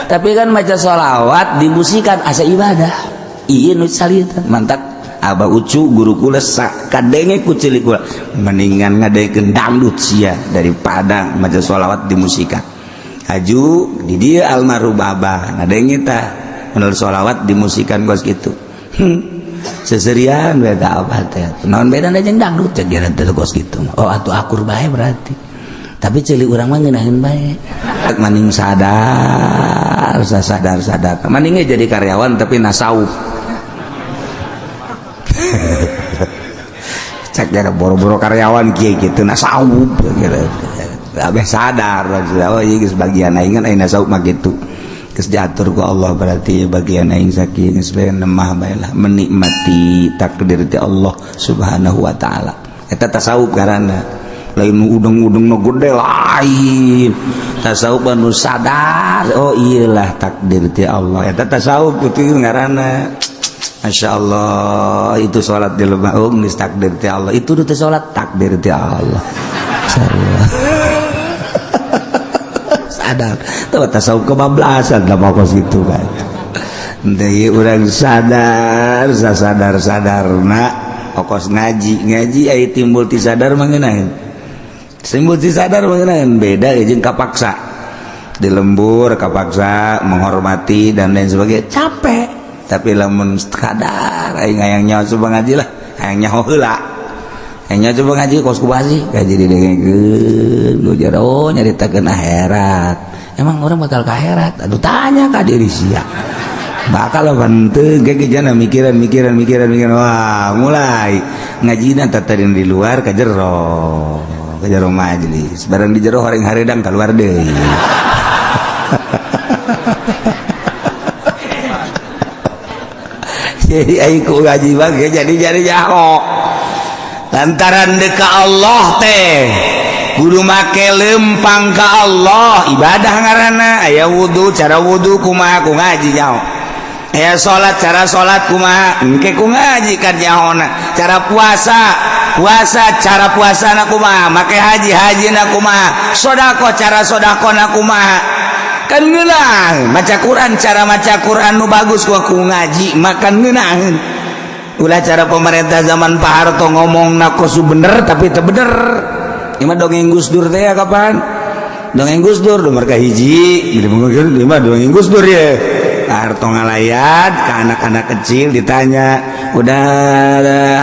Tapi kan maca sholawat dimusikan asa ibadah. Iya nu salita mantap. Abah Ucu guru kula kadenge ku cilik kula mendingan ngadengekeun dangdut sia daripada maca sholawat dimusikan. Haju di dia almarhum abah ngadenge tah menurut sholawat dimusikan kos gitu. Seserian beda abah teh naon beda jeung dangdut cek dia teh kos gitu. Oh atuh akur bae berarti. Tapi ceuli urang mah ngeunaheun bae. Maning sadar sadar sadar maningnya jadi karyawan tapi nasawuf. Cek jadi boro-boro karyawan kieu gitu nasawuf gitu. Abeh sadar oh ieu geus bagian aing kan aing nasawuf mah gitu. Geus diatur ku Allah berarti bagian aing sakieu geus bae nemah bae lah menikmati takdir ti Allah Subhanahu wa taala. Eta tasawuf karana lain udeng-udeng nu gede lain. Tasawuf anu sadar oh iyalah takdir ti Allah. Eta tasawuf itu ngaranna. Masya Allah itu sholat di lemah oh geus takdir ti Allah. Itu teh sholat takdir ti Allah. Sadar tuh tasawuf kebablasan lah kos gitu kan. Deui urang sadar sadar sadarna okos ngaji ngaji ai timbul ti sadar mah ngeunaheun. Timbul ti sadar mah ngeunaheun beda jeung kapaksa. Di lembur kapaksa menghormati dan lain sebagainya capek. Tapi lamun kadar aing hayang nyaho coba ngaji lah hayang nyaho heula hayang nyaho coba ngaji kos kubasi ngaji didengekeun lu jero nyaritakeun akhirat emang orang bakal ke akhirat aduh tanya ka diri sia bakal henteu ge jana mikiran mikiran mikiran mikiran wah mulai ngajina tadi di luar ka jero majelis barang di jero horeng haredang keluar deui. Jadi aing ku ngaji mah jadi nyaho lantaran deka Allah teh kudu make lempang ka Allah ibadah ngaranna aya wudu cara wudu kumaha ku ngaji nyaho aya salat cara salat kumaha engke ku ngaji kan nyahona cara puasa puasa cara puasana kumaha make haji hajina kumaha sedekah cara sedekahna kumaha kan ngeunah maca Quran cara maca Quran nu bagus ku ngaji makan ngeunaheun ulah cara pemerintah zaman Pak Harto ngomong nakosu bener tapi teu bener ieu mah dongeng Gus Dur teh ya kapan dongeng Gus Dur nomor kahiji jadi mungkin ieu mah dongeng Gus Dur ya Pak Harto ngalayat ke anak-anak kecil ditanya udah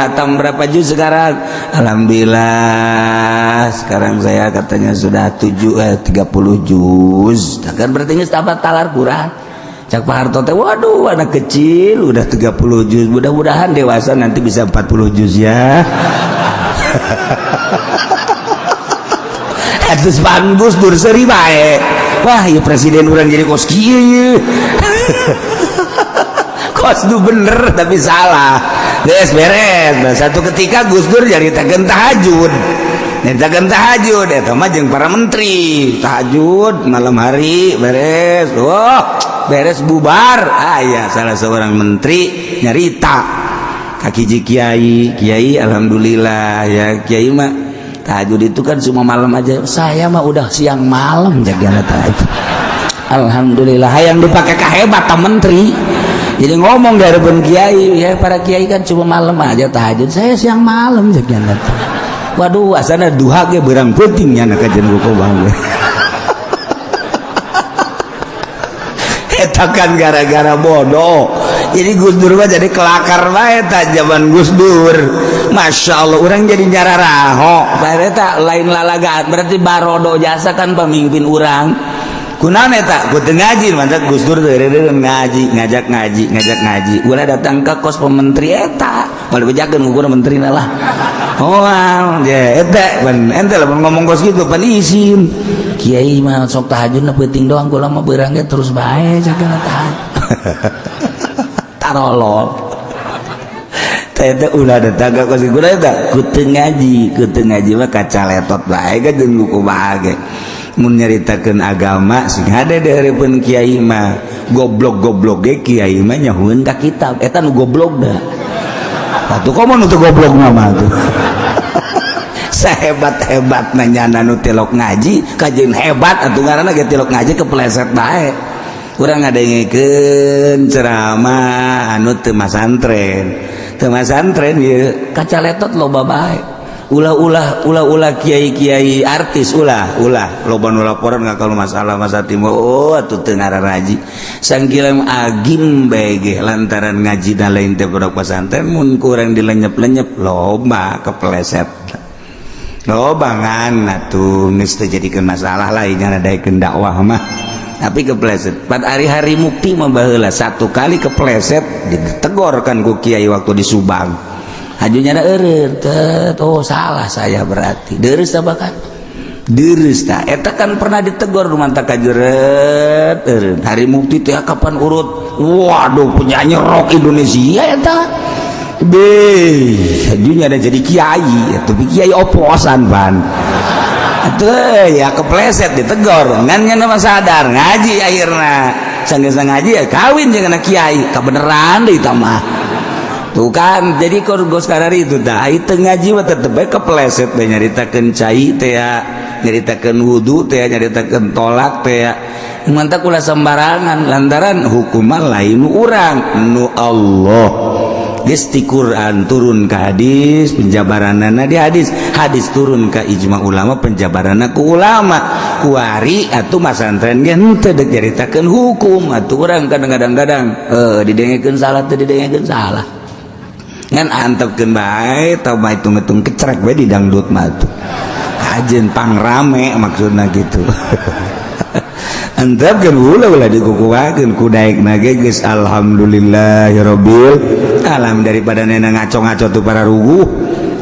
hatam berapa juz sekarang? Alhamdulillah sekarang saya katanya sudah 30 juz. Kan berarti geus tamat talar Quran. Cak Pak Harto teh waduh anak kecil udah 30 juz, mudah-mudahan dewasa nanti bisa 40 juz ya. Atus Gus Dur seuri bae. Wah, ieu presiden urang jadi kos kieu ieu. Kos du bener tapi salah. Geus beres. Nah, satu ketika Gus Dur nyaritakeun tahajud. Nyaritakeun tahajud eta mah jeung para menteri. Tahajud malam hari beres. Wah, beres bubar. Ah ya, salah seorang menteri nyarita kaki kiai, kiai alhamdulillah ya kiai mah tahajud itu kan cuma malam aja. Saya mah udah siang malam jaga tahajud. Alhamdulillah hayang dipakai kahebat ta menteri. Jadi ngomong dari pun kiai, ya para kiai kan cuma malam aja tahajud. Saya siang malam jaga. Waduh, asana duha ge beurang peuting nya kajen ku bang. Eta kan gara-gara bodoh. Jadi Gus Dur mah jadi kelakar bae ta zaman Gus Dur. Masya Allah orang jadi nyararaho. Eta lain lalagaan berarti barodo jasa kan pemimpin orang. Kunaon eta? Ku teu ngaji mantap Gus Dur teh ngaji, ngajak ngaji, ngajak ngaji. Ulah datang ke kos pementri eta. Moal bejakeun ngukur menterina lah. Oh, ya eta pan ente lah ngomong kos gitu pan isin. Kiai mah sok tahajudna peuting doang kula mah beurang ge terus bae sagala tahajud. Tarolol. Teh ulah datang ka kos kitu eta ku teu ngaji mah kacaletot bae ka jeung kumaha ge. Mun nyaritakeun agama sing hade di hareupeun kiai mah goblok-goblok ge kiai mah nyahueun ka kitab eta nu goblok da. Atuh komo nu teu goblok mah tuh. Sahebat-hebat nanyana nu tilok ngaji kajeun hebat atuh ngaranna ge tilok ngaji kepleset bae. Urang ngadengekeun ceramah anu teu masantren. Teu masantren ieu kacaletot loba bae. Ulah-ulah ulah-ulah kiai-kiai artis ulah ulah loba nu laporan kalau masalah masa timur. Oh, atuh teu ngararaji sangkilam agim bae ge lantaran ngaji da lain teh pondok pesantren, mun kurang dilenyep-lenyep loba kepleset loba ngan atuh geus teu jadikeun masalah lainnya nadaikeun dakwah mah. Tapi kepleset pad hari-hari mukti mah baheula satu kali kepleset ditegorkan ku kiai waktu di Subang. Hajunya ada eureun, oh salah saya berarti. Deres tah bahkan. Deres tah. Eta kan pernah ditegor rumanta kajeret eureun. Hari mukti teh kapan urut? Waduh, penyanyi rock Indonesia eta. Be, hajunya ada jadi kiai, tapi kiai oposan pan. Atuh ya kepleset ditegor, ngan nya mah sadar ngaji akhirna. Sanggeus ngaji ya kawin jeung anak kiai, kabeneran deui tah mah. Tuh kan, jadi gos karari itu dah itu ngaji mah tetep bae kepleset bae, nyaritakeun cai teh ya, nyaritakeun wudu teh ya, nyaritakeun tolak teh ya. Mantap ulah sembarangan lantaran hukuman lain urang nu Allah. Geus ti Quran turun ke hadis, penjabaranana di hadis, hadis turun ke ijma ulama, penjabaranna ku ulama. Kuari atuh masantren ge henteu deuk nyaritakeun hukum atuh urang kadang-kadang didengekeun salah teh didengekeun salah. Ngan antepkeun bae tau mah hitung-hitung kecerek bae di dangdut mah tuh. Kajen pangrame maksudna gitu. Antepkeun ulah ulah dikukuhakeun ku daekna ge geus alhamdulillahirabbil alam daripada nena ngaco-ngaco tuh para ruguh.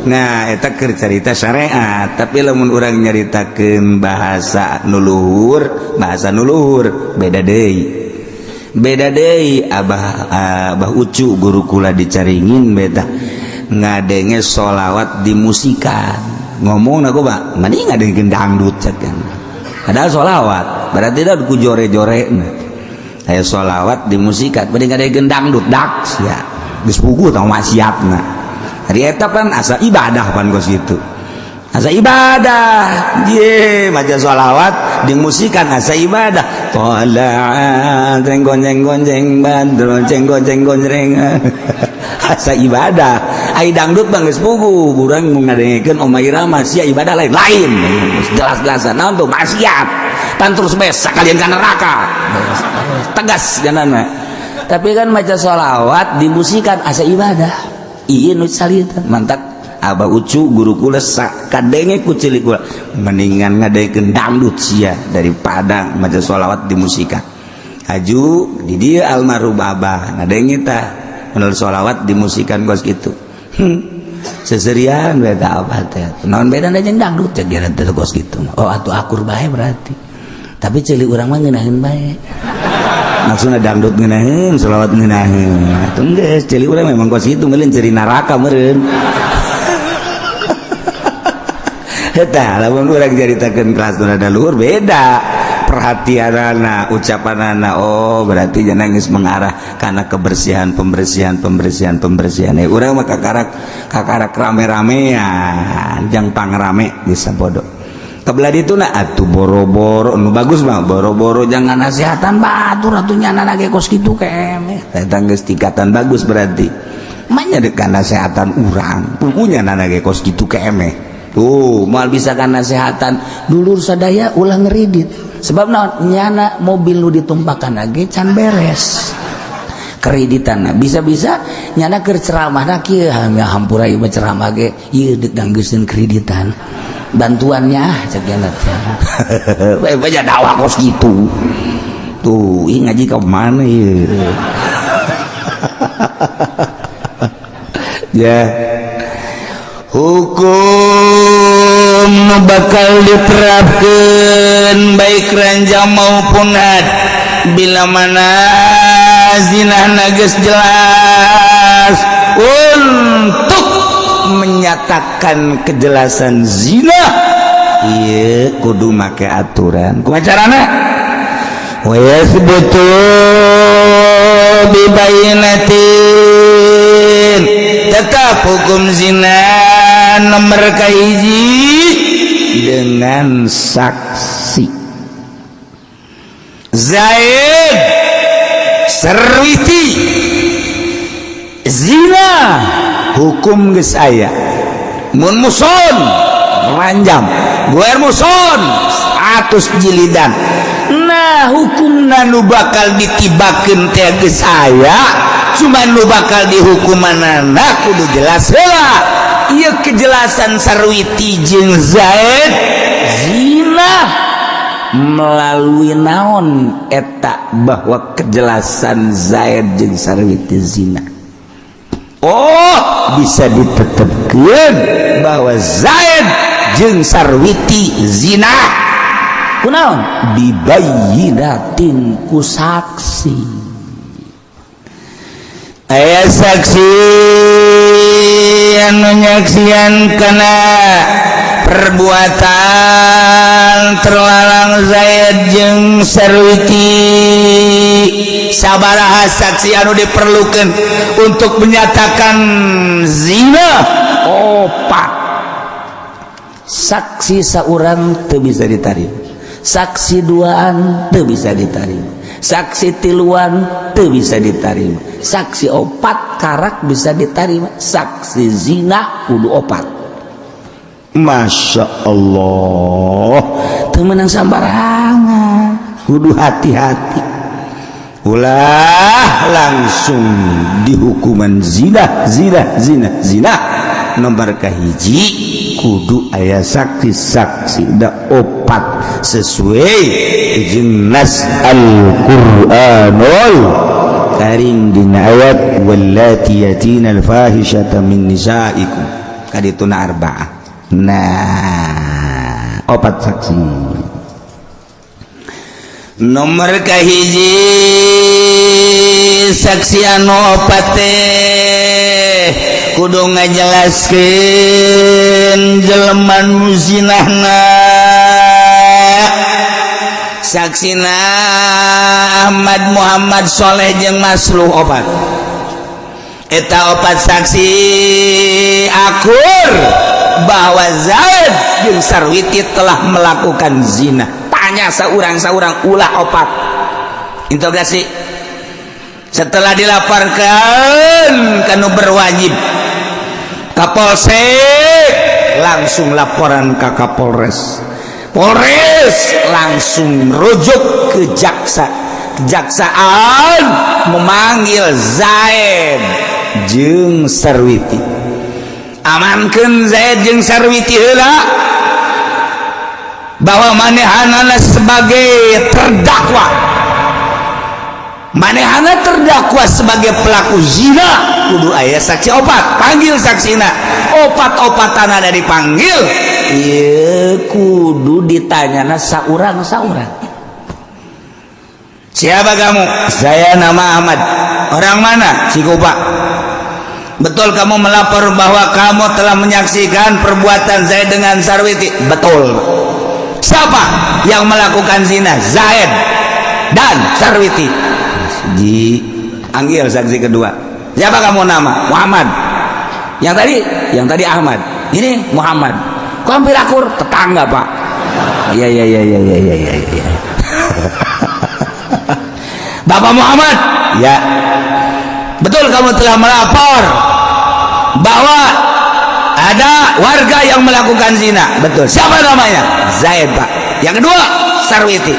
Nah, eta keur carita syariat, tapi lamun urang nyaritakeun bahasa nu luhur, bahasa nu luhur beda deui. Beda deui. Abah Abah Ucu guru kula dicaringin beta ngadenge sholawat di musikan, ngomong aku pak mending ngadengekeun dangdut cek kan, padahal sholawat berarti dah ku jore-jore. Nah, aya sholawat di musikan mending ngadengekeun dangdut dak sia geus puguh tau maksiatna. Ari eta pan asa ibadah pan kos kitu, asa ibadah ye maca sholawat di musikan asa ibadah. Tolak jeng gonjeng gonjeng bandrol jeng gonjeng gonjeng asa ibadah. Ai dangdut bang geus puguh urang ngadengekeun Oma Irama sia ibadah lain lain jelas-jelasan naon tuh maksiat pan terus bes sakalian ka neraka tegas janana. Tapi kan maca sholawat dimusikan asa ibadah ieu nu salita mantap. Abah Ucu guru kula kadenge ku cilik kula mendingan ngadengekeun dangdut sia daripada maca sholawat dimusikan. Haju di dia almarhum abah ngadenge tah menurut sholawat dimusikan kos kitu. Seserian beda apa teh naon beda jeung dangdut cek dia teh kos kitu. Oh atuh akur bae berarti, tapi ceuli urang mah ngeunaheun bae, maksudna dangdut ngeunaheun, sholawat ngeunaheun atuh geus ceuli urang memang kos kitu meureun ciri neraka meureun. Eta lamun urang caritakeun kelas nu rada luhur beda perhatianana, ucapanana. Oh berarti jangan geus mengarah kana kebersihan, pembersihan, pembersihan, pembersihan. Eh, urang mah kakarak kakarak rame-ramean jang pangrame geus bodoh. Kebelah ditu na atuh boro-boro nu bagus mah boro-boro jangan nasihatan batur atuh nyana ge kos kitu kene. Eta geus tingkatan bagus berarti. Manya deuk nasihatan urang, pugunya nana ge kos kitu kene. Tuh, moal bisa kan nasihatan dulur sadaya ulah ngeridit. Sebab naon nyana mobil nu ditumpakan lagi can beres. Kreditan bisa-bisa nyana keur ceramahna kieu hampura ieu ceramah ge ieu deuk nanggeuskeun kreditan. Bantuannya cek nyana teh. Eh banyak dakwah kos kitu. Tuh, ih ngaji ka mana ieu? Ya. Hukum bakal diterapkan baik ranjang maupun had bila mana zina nages jelas untuk menyatakan kejelasan zina iya kudu make aturan kumaha carana wa yasbutu bi bayyinatin. Tetap hukum zina nomor kahiji dengan saksi. Zaid Sarwiti zina, hukum geus aya. Mun muhson ranjam, ghoir muhson 100 jilidan. Nah, hukumna nu bakal ditibakeun teh geus aya, cuman nu bakal dihukumanana kudu jelas heula. Ieu kejelasan Sarwiti jeung Zaid zina melalui naon eta bahwa kejelasan Zaid jeung Sarwiti zina? Oh, bisa ditetapkan bahwa Zaid jeung Sarwiti zina kunaon? Bibayyinatin, ku saksi. Aya saksi anu nyaksian kana perbuatan terlarang Zaid jeung Sarwiti. Sabaraha saksi anu diperlukan untuk menyatakan zina? Opat saksi. Seorang teu bisa ditarik, saksi duaan teu bisa ditarik, saksi tiluan teu bisa diterima, saksi opat karak bisa diterima. Saksi zina kudu opat. Masya Allah, teu meunang sambarangan, kudu hati-hati, ulah langsung dihukuman zina, zina, zina, zina. Nomor kahiji kudu aya saksi-saksi da opat sesuai jeung nas Al-Qur'anul Karim dina ayat wallati yatina al-fahishata min nisaikum, kadituna arba'ah. Nah, opat saksi. Nomor kahiji, saksi anu opat teh kudu ngajelaskeun jelema nu zinahna. Saksina Ahmad, Muhammad, Soleh jeung Masluh, opat. Eta opat saksi akur bahwa Zaid jeung Sarwiti telah melakukan zina. Tanya seorang-seorang, ulah opat interogasi. Setelah dilaporkan ka nu berwajib, Kapolsek, langsung laporan ke Kapolres, Polres langsung rujuk ke jaksa, kejaksaan memanggil Zaid jeung Sarwiti. Amankeun Zaid jeung Sarwiti heula bahwa manehanana sebagai terdakwa. Manehana terdakwa sebagai pelaku zina, kudu aya saksi opat. Panggil saksina opat-opatan, ada dipanggil. Iya, kudu ditanyana saurang-saurang. Siapa kamu? Saya nama Ahmad. Orang mana? Cikupa. Betul kamu melapor bahwa kamu telah menyaksikan perbuatan Zaid dengan Sarwiti? Betul. Siapa yang melakukan zina? Zaid dan Sarwiti. Dipanggil saksi kedua. Siapa kamu? Nama Muhammad. Yang tadi, yang tadi Ahmad, ini Muhammad. Kok hampir akur? Tetangga, Pak. Iya. Bapak Muhammad ya, betul kamu telah melapor bahwa ada warga yang melakukan zina? Betul. Siapa namanya? Zaid, Pak. Yang kedua Sarwiti.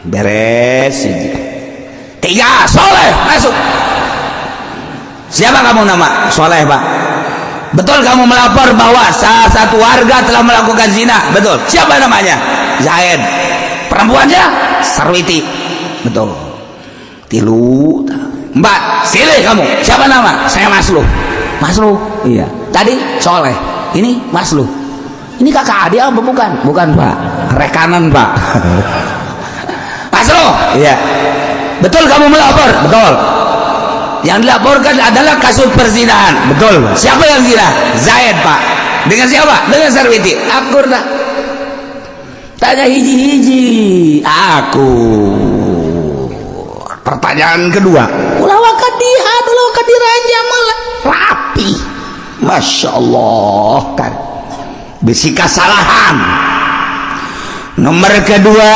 Beres. Tiga, Soleh masuk. Siapa kamu? Nama Soleh, Pak. Betul kamu melapor bahwa salah satu warga telah melakukan zina? Betul. Siapa namanya? Zaid. Perempuannya Sarwiti. Betul. Tilu, empat, silih kamu. Siapa nama? Saya Masluh. Masluh? Iya. Tadi Soleh, ini Masluh, ini kakak adik apa bukan? Bukan, Pak, rekanan, Pak. Masluh? Iya. Betul kamu melapor? Betul. Yang dilaporkan adalah kasus perzinahan? Betul. Siapa yang zina? Zaid, Pak. Dengan siapa? Dengan Sarwiti. Akur tak? Tanya hiji-hiji aku. Pertanyaan kedua, ulah waka dihad, ulah waka diranjam, malah rapi. Masya Allah, kan bisi kasalahan. Nomor kedua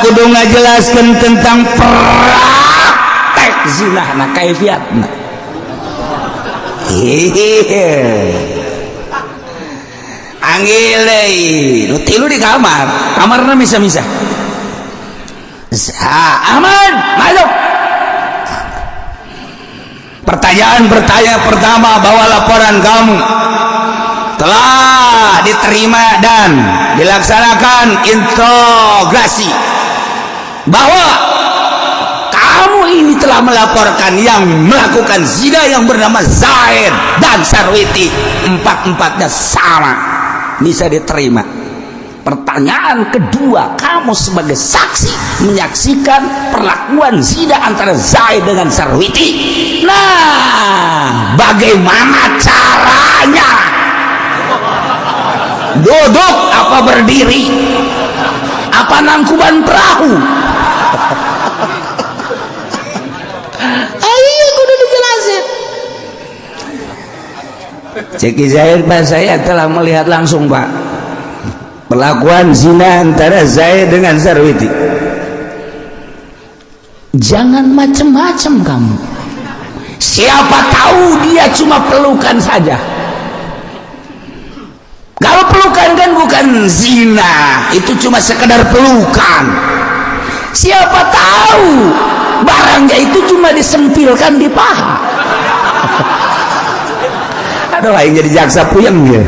kudu ngajelaskan tentang praktek zina nah kaifiatna. Hehehe. Anggil deui nu tilu di kamar, kamarna misa-misa. Ahmad masuk. Pertanyaan pertama, bahwa laporan kamu telah diterima dan dilaksanakan interogasi bahwa kamu ini telah melaporkan yang melakukan zina yang bernama Zaid dan Sarwiti, empat-empatnya sama, bisa diterima. Pertanyaan kedua, kamu sebagai saksi menyaksikan perlakuan zina antara Zaid dengan Sarwiti. Nah, bagaimana caranya? Duduk apa berdiri? Apa nangkuban perahu? Ayo kudu dijelasin. Ceki Zaid, Pak, saya telah melihat langsung, Pak, perlakuan zina antara Zaid dengan Sarwiti. Jangan macem-macem kamu. Siapa tahu dia cuma pelukan saja. Kalau pelukan kan bukan zina, itu cuma sekedar pelukan. Siapa tahu barangnya itu cuma disempilkan di paha. Aduh, aing jadi jaksa puyeng ya.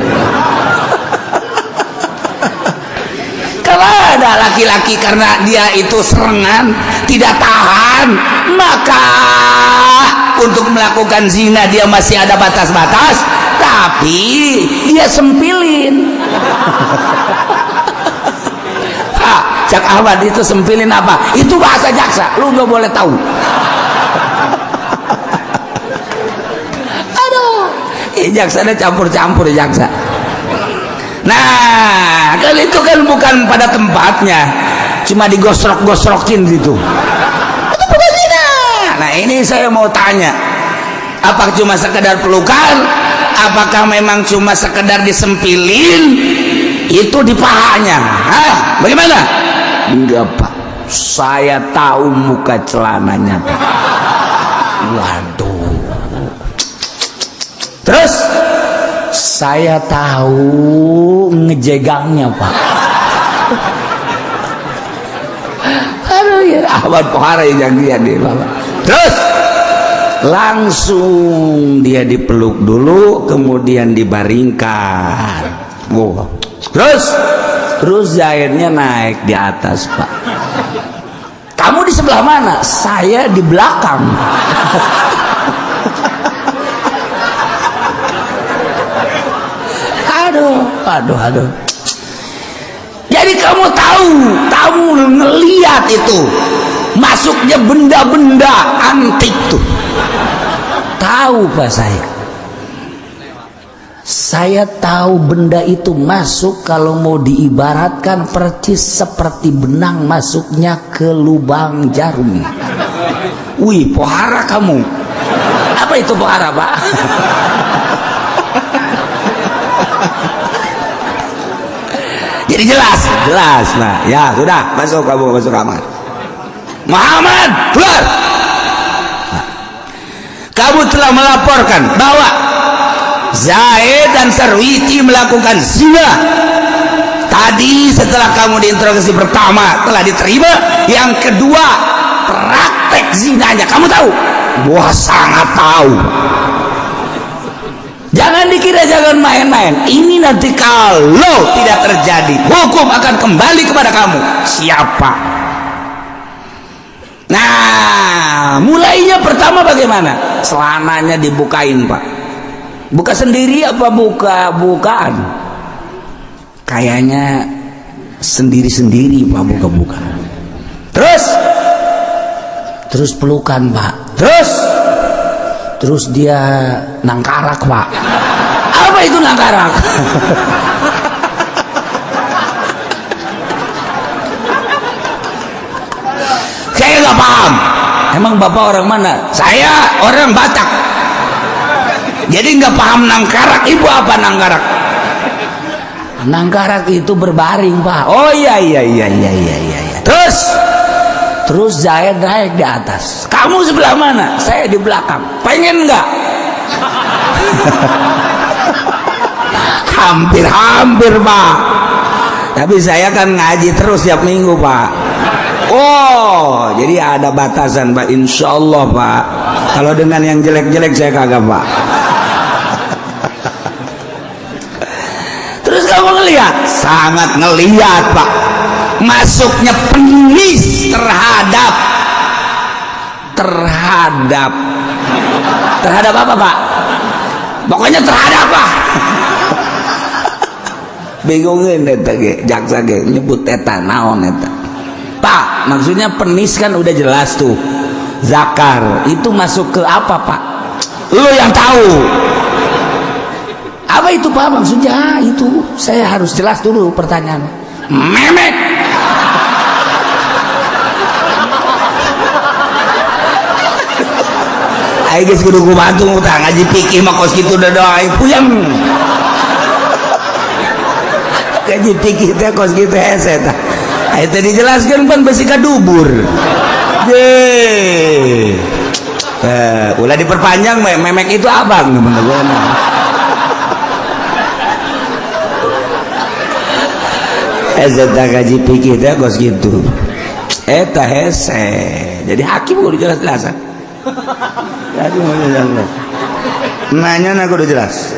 Kalau ada laki-laki karena dia itu serengan, tidak tahan, maka untuk melakukan zina dia masih ada batas-batas, tapi dia sempilin. Ha, Cak Ahmad itu sempilin apa? Itu bahasa jaksa, lu nggak boleh tahu. Aduh, jaksanya campur-campur jaksa. Nah, kan itu kan bukan pada tempatnya, cuma digosrok-gosrokin gitu. Itu bukan zina. Nah, ini saya mau tanya, apa cuma sekedar pelukan? Apakah memang cuma sekedar disempilin itu di pahanya? Hah? Bagaimana? Enggak, Pak, saya tahu muka celananya, Pak. Waduh. Terus saya tahu ngejegangnya, Pak. Aduh ya, Ahmad Pohara yang dia nih, Bapak. Terus langsung dia dipeluk dulu, kemudian dibaringkan. Wow. Terus Zaidnya naik di atas, Pak. Kamu di sebelah mana? Saya di belakang. Aduh, aduh, aduh. Jadi kamu tahu, kamu ngeliat itu masuknya benda-benda antik tuh. Tahu, Pak, saya. Saya tahu benda itu masuk kalau mau diibaratkan persis seperti benang masuknya ke lubang jarum. Wih, pohara kamu. Apa itu pohara, Pak? Jadi jelas, jelas. Nah, ya sudah, masuk kamu, masuk kamar. Muhammad, keluar. Nah, kamu telah melaporkan bahwa Zaid dan Sarwiti melakukan zina. Tadi setelah kamu diinterogasi pertama telah diterima, yang kedua praktek zinanya kamu tahu? Wah, sangat tahu. Jangan dikira, jangan main-main. Ini nanti kalau tidak terjadi, hukum akan kembali kepada kamu. Siapa? Nah, mulainya pertama bagaimana? Celananya dibukain, Pak. Buka sendiri apa buka-bukaan? Kayaknya sendiri-sendiri, Pak, buka-buka. Terus pelukan, Pak. Terus dia nangkarak, Pak. Apa itu nangkarak? Saya nggak paham. Emang bapak orang mana? Saya orang Batak. Jadi nggak paham nangkarak. Ibu apa nangkarak? Nangkarak itu berbaring, Pak. Oh iya iya iya iya iya iya iya. Terus terus Zaid naik di atas. Kamu sebelah mana? Saya di belakang. Pengen nggak? Hampir-hampir, Pak. Tapi saya kan ngaji terus tiap minggu, Pak. Oh, jadi ada batasan, Pak. Insya Allah, Pak. Kalau dengan yang jelek-jelek saya kagak, Pak. Terus kamu ngelihat? Sangat ngelihat, Pak. Masuknya penis terhadap terhadap terhadap apa, Pak? Pokoknya terhadap, Pak. Bingungin eta ge, jaksa ge nyebut eta naon eta. Pak, maksudnya penis kan udah jelas tuh. Zakar itu masuk ke apa, Pak? Lu yang tahu. Apa itu, Pak? Maksudnya itu saya harus jelas dulu pertanyaan. Memek. Aing geus kudu kubantu tah ngaji fikih mah kos kitu da doa aing puyeng. Ngaji fikih teh kos kitu hese tah. Aing teh dijelaskeun pan besi ka dubur. Ye. Ulah diperpanjang memek itu abang bener. Eta gaji pikir teh kos gitu. Eta hese. Jadi hakim kudu jelas-jelasan. Hakim kudu jelas. Nanya na kudu jelas.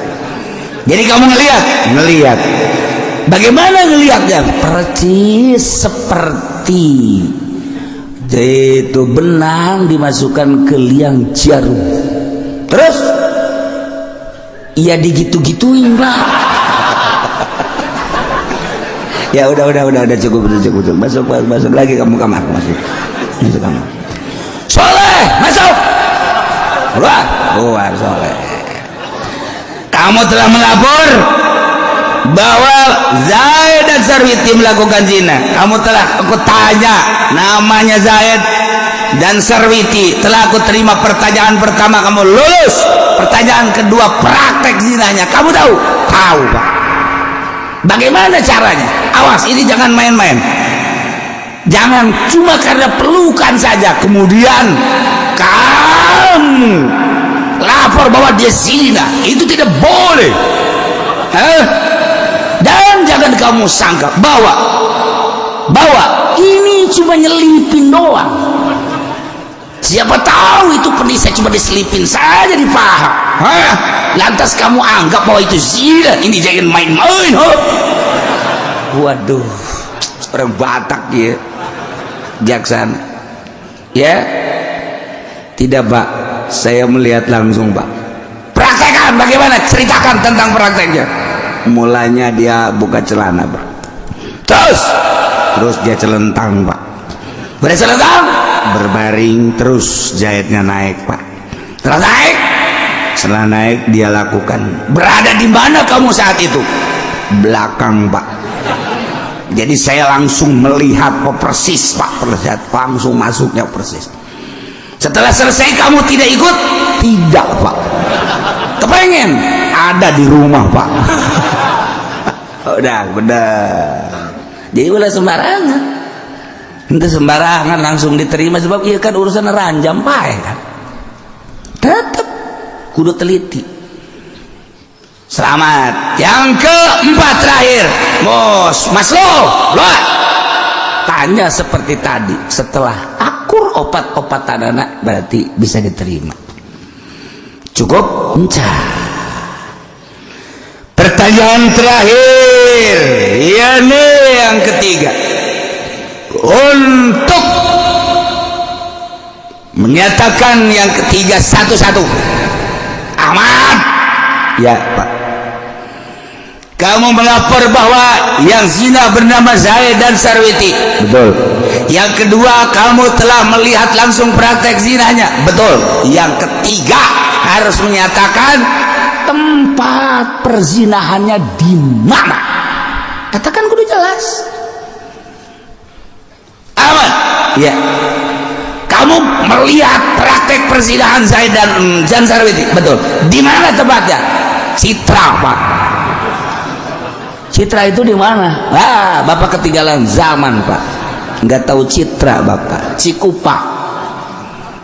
Jadi kamu ngelihat, ngelihat. Bagaimana ngelihatnya? Percis seperti itu benang dimasukkan ke liang jarum. Terus ia digitu-gituin, Pak. Ya udah cukup cukup. Masuk masuk lagi kamu kamar, masuk. Masuk kamar. Soleh, masuk. Keluar, keluar Soleh. Kamu telah melapor bahwa Zaid dan Sarwiti melakukan zina. Kamu telah aku tanya namanya Zaid dan Sarwiti. Telah aku terima pertanyaan pertama, kamu lulus. Pertanyaan kedua, praktek zinanya. Kamu tahu? Tahu, Pak. Bagaimana caranya? Awas, ini jangan main-main. Jangan cuma karena pelukan saja kemudian kamu lapor bahwa dia zina. Itu tidak boleh. Hah? Dan jangan kamu sangka bahwa ini cuma nyelipin doang. Siapa tahu itu penisnya cuma diselipin saja di paha. Hah? Lantas kamu anggap bahwa itu zina. Ini jangan main-main. Huh? Waduh, orang Batak ya, jaksana. Ya, tidak, Pak. Saya melihat langsung, Pak. Praktekan bagaimana? Ceritakan tentang prakteknya. Mulanya dia buka celana, Pak. Terus dia celentang, Pak. Bercelentang, berbaring, terus jahitnya naik, Pak. Terus naik. Setelah naik dia lakukan. Berada di mana kamu saat itu? Belakang, Pak. Jadi saya langsung melihat kok persis, Pak, terlihat langsung masuknya persis. Setelah selesai kamu tidak ikut? Tidak, Pak. Kepengen? Ada di rumah, Pak. Udah, bener. Jadi ulah sembarangan. Itu sembarangan langsung diterima sebab iya kan urusan ranjam pae kan. Tetap kudu teliti. Selamat. Yang keempat terakhir, Bos, Mas lo, lo. Tanya seperti tadi, setelah akur opat-opatan anak berarti bisa diterima. Cukup? Encah. Pertanyaan terakhir, ya nih yang ketiga. Untuk menyatakan yang ketiga satu-satu. Ahmad. Ya, Pak. Kamu melapor bahwa yang zina bernama Zaid dan Sarwiti. Betul. Yang kedua, kamu telah melihat langsung praktek zinanya. Betul. Yang ketiga, harus menyatakan tempat perzinahannya di mana. Katakan kudu jelas. Ahmad. Ya. Kamu melihat praktek perzinahan Zaid dan Sarwiti. Betul. Di mana tempatnya? Citra, Pak. Citra itu di mana? Ah, Bapak ketinggalan zaman, Pak. Nggak tahu Citra Bapak. Cikupa.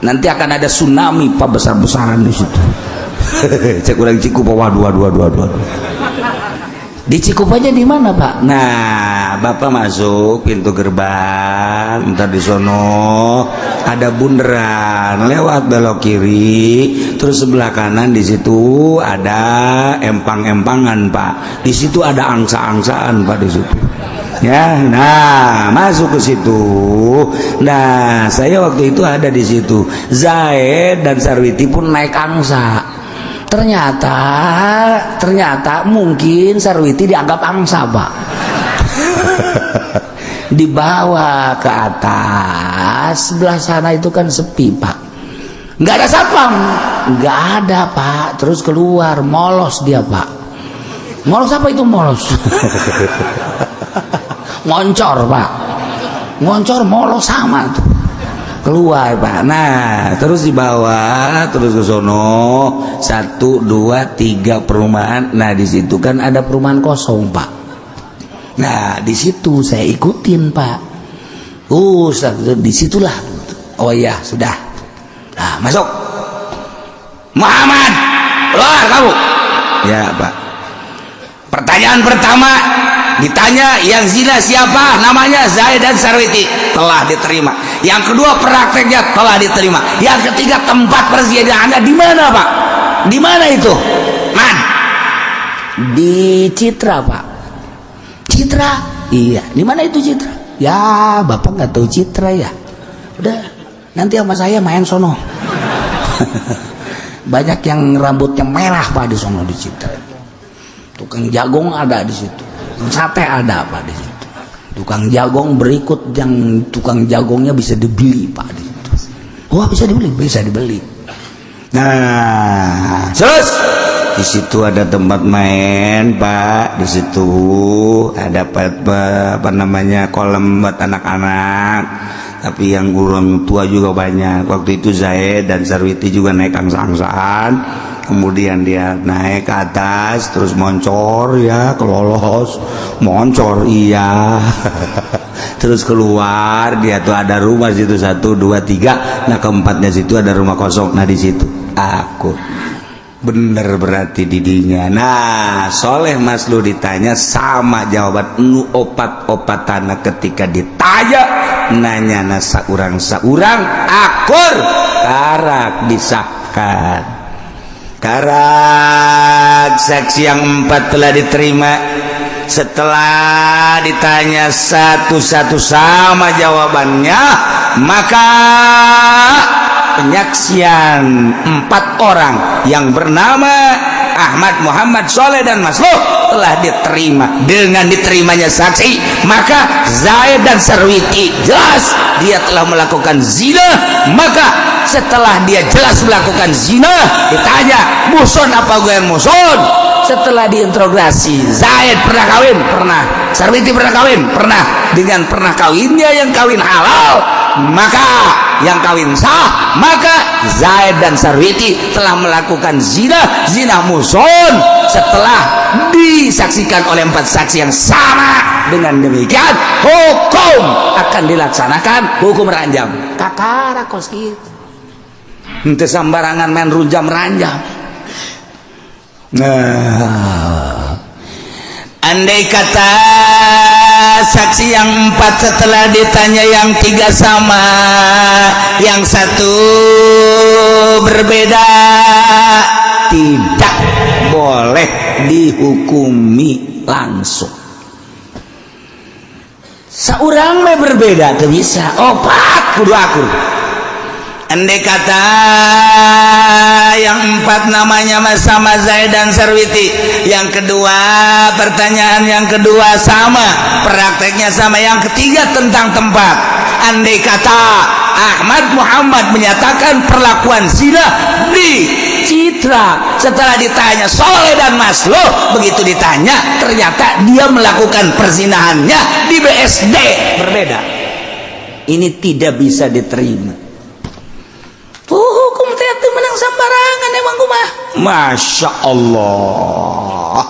Nanti akan ada tsunami, Pak, besar-besaran di situ. Cek urang Cikupa, waduh waduh waduh waduh. Di Cikupanya di mana, Pak? Nah, Bapak masuk pintu gerbang, ntar di sono ada bundaran, lewat belok kiri, terus sebelah kanan di situ ada empang-empangan, Pak. Di situ ada angsa-angsaan, Pak, di situ. Ya, nah, masuk ke situ. Nah, saya waktu itu ada di situ. Zaid dan Sarwiti pun naik angsa. Ternyata ternyata mungkin Sarwiti dianggap angsa, Pak. Dibawa ke atas, sebelah sana itu kan sepi, Pak, nggak ada satpam, nggak ada, Pak. Terus keluar, molos dia, Pak. Molos apa itu molos? Ngoncor, Pak, ngoncor, molos sama tuh. Keluar, Pak. Nah, terus dibawa terus ke sono, satu, dua, tiga perumahan. Nah, di situ kan ada perumahan kosong, Pak. Nah, di situ saya ikutin, Pak. Disitulah. Oh iya, sudah. Nah, masuk Muhammad, keluar kamu ya, Pak. Pertanyaan pertama ditanya, yang zina siapa namanya? Zaid dan Sarwiti, telah diterima. Yang kedua, prakteknya, telah diterima. Yang ketiga, tempat perzinaannya di mana, Pak? Di mana itu, Man? Di Citra, Pak. Citra? Iya. Di mana itu Citra? Ya, Bapak nggak tahu Citra ya. Udah, nanti sama saya main sono. Banyak yang rambutnya merah, Pak, di sono, di Citra. Tukang jagong ada di situ, sate ada, Pak, di situ. Tukang jagong berikut yang tukang jagongnya bisa dibeli, Pak, di situ. Wah, bisa dibeli, bisa dibeli. Nah, terus di situ ada tempat main, Pak. Di situ ada apa, apa namanya, kolam buat anak-anak, tapi yang orang tua juga banyak. Waktu itu Zaid dan Sarwiti juga naik angsa-angsaan. Kemudian dia naik ke atas, terus moncor ya, kelolos moncor, iya. Terus keluar dia tuh, ada rumah situ, satu, dua, tiga. Nah, keempatnya situ ada rumah kosong. Nah, di situ aku bener berarti didinya. Nah, Soleh Maslu ditanya sama jawaban nu opat opatana. Ketika ditanya, nanya na saurang saurang akur, karak disahkan, karak saksi yang empat telah diterima. Setelah ditanya satu-satu sama jawabannya, maka penyaksian empat orang yang bernama Ahmad, Muhammad, Soleh, dan Masluh telah diterima. Dengan diterimanya saksi, maka Zaid dan Sarwiti jelas dia telah melakukan zina. Maka setelah dia jelas melakukan zina, ditanya muhson apa ghair muhson. Setelah diinterogasi, Zaid pernah kawin? Pernah. Sarwiti pernah kawin? Pernah. Dengan pernah kawinnya yang kawin halal, maka yang kawin sah, maka Zaid dan Sarwiti telah melakukan zina, zina muhson, setelah disaksikan oleh empat saksi yang sama. Dengan demikian hukum akan dilaksanakan hukum ranjam. Kakara kos gitu. Henteu sambarangan main runjam ranjam. Nah, andai kata saksi yang empat setelah ditanya yang tiga sama, yang satu berbeda, tidak boleh dihukumi langsung. Seorang mah berbeda tuh bisa, opat kudu akur. Andai kata yang empat namanya sama Zaid dan Sarwiti, yang kedua, pertanyaan yang kedua sama, prakteknya sama, yang ketiga tentang tempat. Andai kata Ahmad Muhammad menyatakan perlakuan zina di Citra, setelah ditanya Soleh dan Masloh, begitu ditanya ternyata dia melakukan perzinahannya di BSD, berbeda. Ini tidak bisa diterima. Hukum teh menang sambarangan emang kumaha. Masya Allah.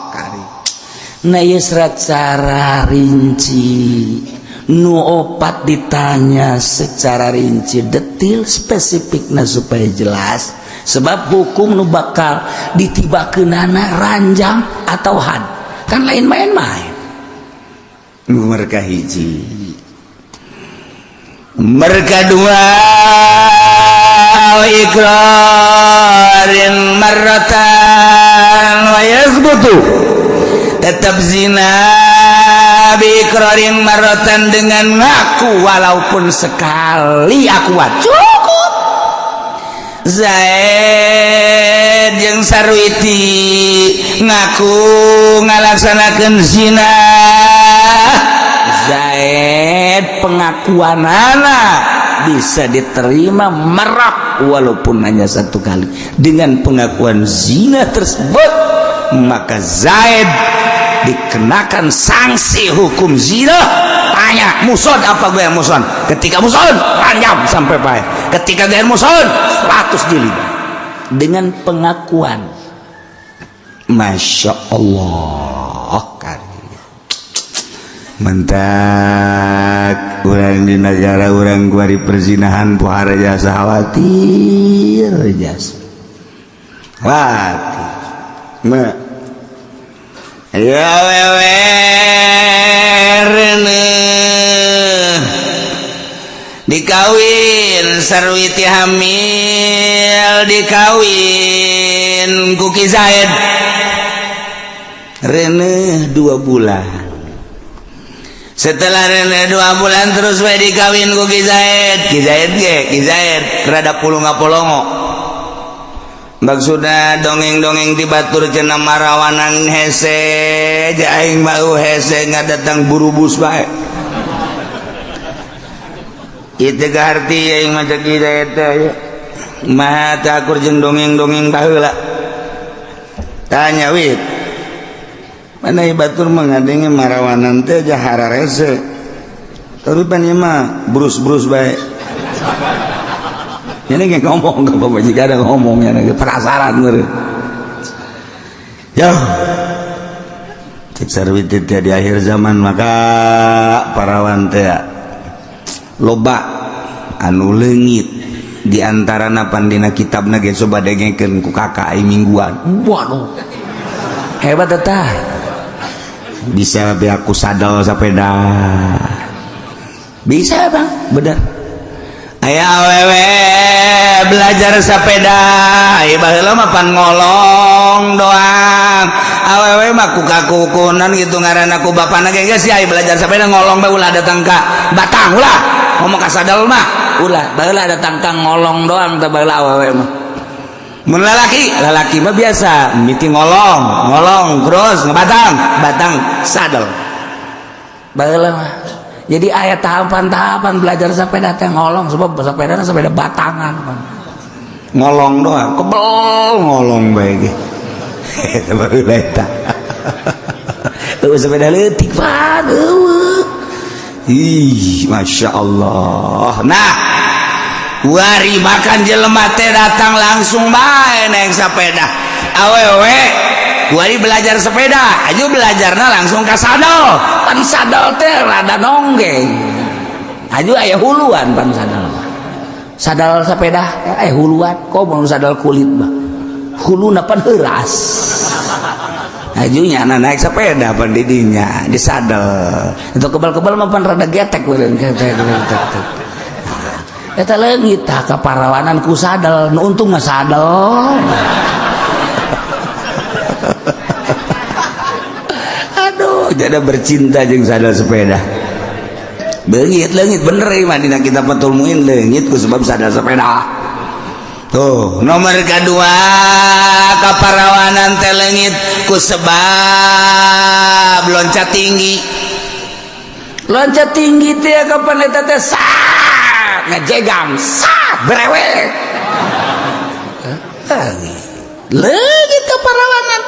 Nah, ieu secara rinci nu opat ditanya secara rinci, detil, spesifikna supaya jelas, sebab hukum nu bakal ditibakeunana ranjam atau had kan lain main-main. Mereka hiji, mereka dua, iqrarin marratan wa yathbutu, tetap zina biiqrarin marratan, dengan ngaku walaupun sekali akuan cukup. Zaid jeung Sarwiti ngaku ngalaksanakeun zina. Zaid pengakuan anak bisa diterima merak walaupun hanya satu kali. Dengan pengakuan zina tersebut, maka Zaid dikenakan sanksi hukum zina. Tanya muhson apa gue yang muhson? Ketika muhson, ranjam sampai paeh. Ketika ghair muhson, 100 jilid dengan pengakuan. Masya Allah, mentak urang di negara urang kuari perzinahan pohara jasa khawatir, jasa khawatir. Me ya wewe reuneuh dikawin, Sarwiti hamil, dikawin ku Ki Zaid, reuneuh 2 bulan. Setelah reuneuh 2 bulan, terus we dikawin ku Ki Zaid. Ki Zaid ge, Ki Zaid rada pulunga polongo, maksudna dongeng-dongeng di batur cenah marawanan hese. Aing mau hese ngadatang burubus bae itu arti aing mah. Ki Zaid teh mah takur jeung dongeng-dongeng baheula. Tanya wit mana batur mengadenge marawanan teh jahara rese, tapi pan ieu mah brus-brus bae. Ini kayak ngomong ke bapak jika ada ngomongnya penasaran meureun. Yo, cek Sarwiti teh di akhir zaman maka parawan teh loba anu leungit, di antara pan dina kitabna ge coba dengekeun ku kakak aing mingguan. Waduh, hebat eta, bisa aku sadel sepeda bisa, Bang. Bener, aya awewe belajar sepeda. Ieu baheula mah pan ngolong doang awewe mah, ku kakukunan gitu ngaranna ku bapana ge, geus aya belajar sepeda ngolong bae, ulah datang ka batang, ulah ngomong ka sadel mah ulah. Baheula datang ka ngolong doang teh baheula awewe mah. Mun lalaki, lalaki mah biasa miti ngolong, ngolong terus ngebatang, batang sadel baheula mah. Jadi aya tahapan-tahapan belajar sepeda teh ngolong, sebab sepeda sepeda batangan ngolong doang, kebel ngolong bae ge. Baheula eta eueuh sepeda leutik pan eueuh. Ih, Masya Allah. Nah, wari makan jelema teh datang langsung bae naik sepeda. Awewe wari belajar sepeda aja, belajarna langsung ke sadel. Pan sadel teh rada nonggeng aju, aya huluan pan sadel, sadal sepeda eh huluan. Kok mau sadal kulit mah huluna pan heuras. Ajunya nah naik sepeda pan didinya di sadel itu kebal-kebal mah pan rada getek meureun, getek getek. Eta leungit tah kaparawanan ku sadel. Nu untung mah sadel. Aduh, jadi bercinta jeung sadel sepeda. Leungit, leungit bener ieu mah dina kitab Fathul Muin, leungit ku sebab sadel sepeda. Tuh, nomor kedua, kaparawanan teh leungit ku sebab loncat tinggi. Loncat tinggi teh kapan eta teh sat ngejegang, sat brewek, leungit kaparawanan.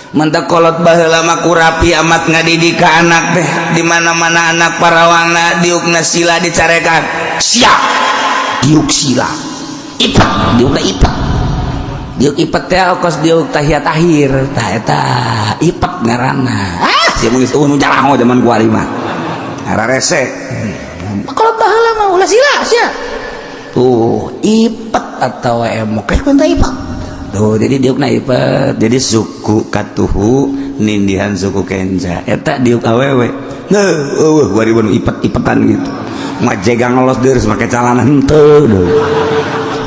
Mentak kolot baheula mah kurapi amat ngadidik ka anak teh. Di mana-mana anak parawana diukna sila dicarekan, siap diuk sila ipet, diukna ipet. Diuk ipet teh kos diuk tahiyat akhir, tah eta ipet ngaranna. Ah, sia mah geus euweuh nu jaraho zaman kuari mah. Rese. Kalau baheula mah ulah sila sia. Tuh, ipet atau emok kayak kunta ipet. Tuh, jadi diukna ipet. Jadi suku katuhu nindihan suku kenca. Eta diuk awewe. Heuh, euweuh kuari nu ipet-ipetan gitu. Majegang ngelos deus make calana henteu deui.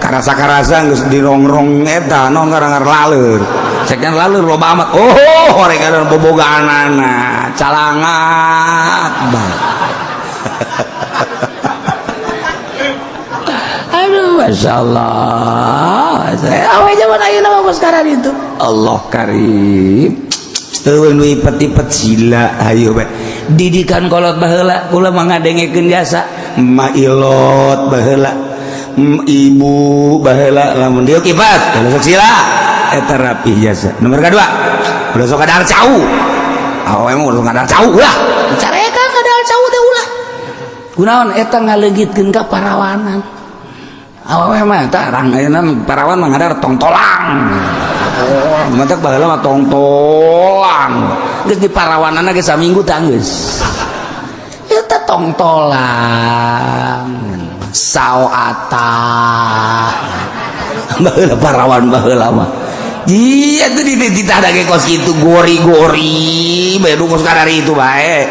Karasa-karasa geus dirongrong eta no ngarangar laleur. Ceknya laleur loba amat. Oh, horeng ada bobogaanana, calangat bae. Aduh, Masya Allah. Saya awe zaman ayeuna mah sekarang itu. Allah karim. Euweuh nu ipet-ipet sila hayu bae. Didikan kolot baheula kula mah ngadengekeun jasa. Ma ilot baheula. Ibu baheula lamun diuk ipat ulah sok sila eta rapih jasa. Nomor kedua, ulah sok kadahar cau. Awewe mah ulah sok kadahar cau ulah. Carekan kadahar cau teh ulah. Kunaon eta ngaleungitkeun ka parawanan. Awewe mah eta rang ayeuna parawan mah ngadar tongtolang. Oh, mantak baheula mah tongtolang. Geus di parawanana ge saminggu tah geus. Eta tongtolang. Sao ata. Baheula parawan baheula mah. Iya tuh di dititah ge kos kitu gori-gori bae nu kos kadari itu bae.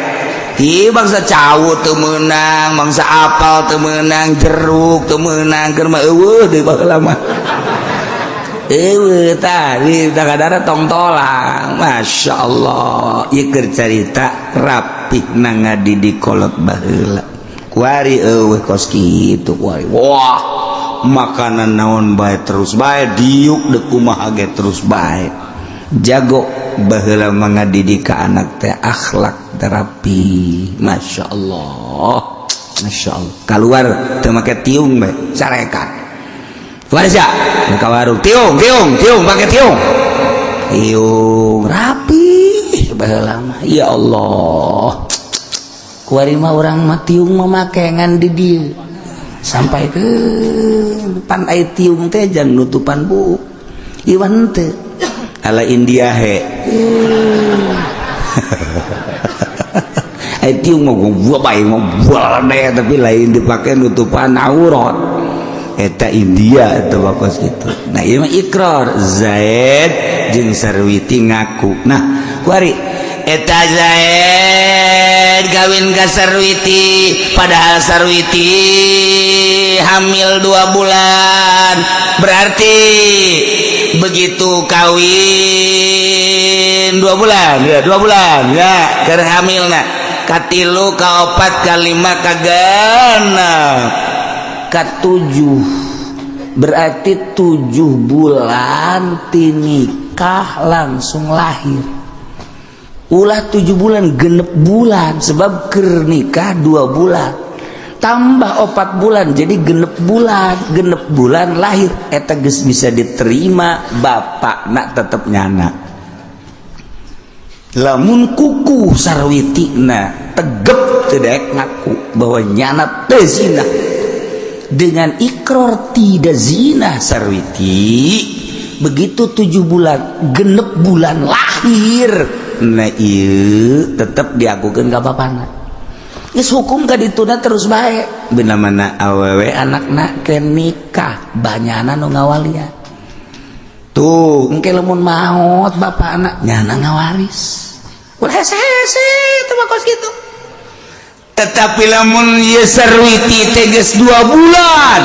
Ih bangsa cau teu meunang, bangsa apal teu meunang, jeruk teu meunang, keur mah eueuh deui baheula mah. Eueuh tah di kadara tongtolang. Masya Allah, ieu keur carita rapih na ngadidik kolot baheula. Kuari eueuh kos kitu kuari. Wah, makanan naon bae terus bae diuk deuk kumaha ge terus bae. Jago baheula mah ngadidik ka anak teh akhlak terapi. Masya Allah, Masya Allah. Keluar teu make tiung bae, carekan. Kuari sia, ka warung tiung, tiung, tiung make tiung. Tiung rapi baheula mah. Ya Allah. Kuari mah urang mah tiung mah make ngan di dieu. Sampai ke pan ai tiung teh jang nutupan buuk. Iwan teu. Ala India he. Ai tiung mah gua bae mah bual tapi lain dipake nutupan aurat. Eta India eta bakos kitu. Nah ieu mah ikrar Zaid jeung Sarwiti ngaku. Nah kuari eta Zaid kawin ka Sarwiti padahal Sarwiti hamil 2 bulan. Berarti begitu kawin 2 bulan ya, 2 bulan ya keur hamilna katilu kaopat kalima kagenep ka-7, berarti 7 bulan ti nikah langsung lahir. Ulah 7 bulan genep bulan sebab keur nikah 2 bulan tambah 4 bulan jadi genep bulan, genep bulan lahir eta geus bisa diterima bapak nak tetep nyana. Lamun kuku Sarwitina tegep teu daek ngaku bahwa nyana teu zina. Dengan ikrar tidak zina Sarwiti, begitu 7 bulan genep bulan lahir, nah ieu tetep diakukeun ka bapana. Geus hukum ka dituna terus bae. Beuna mana awewe anakna ke nikah banyana nu ngawalian. Tuh engke lamun maot bapana nyana ngawaris. Ulah hese-hese teu mah kos kitu. Tetapi lamun ieu Sarwiti teh geus 2 bulan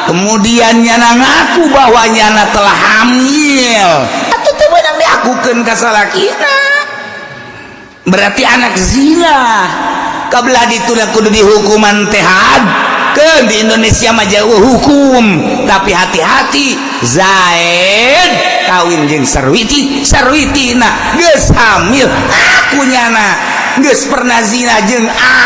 kemudian nyana ngaku bahwa nyana telah hamil, atuh teu meunang diakukeun ka salakina. Berarti anak zina. Kabelah dituna kudu dihukuman teh had. Keun di Indonesia mah jauh hukum, tapi hati-hati Zaid kawin jeung Sarwiti, Sarwiti na geus hamil, aku nyana geus pernah zina jeung A.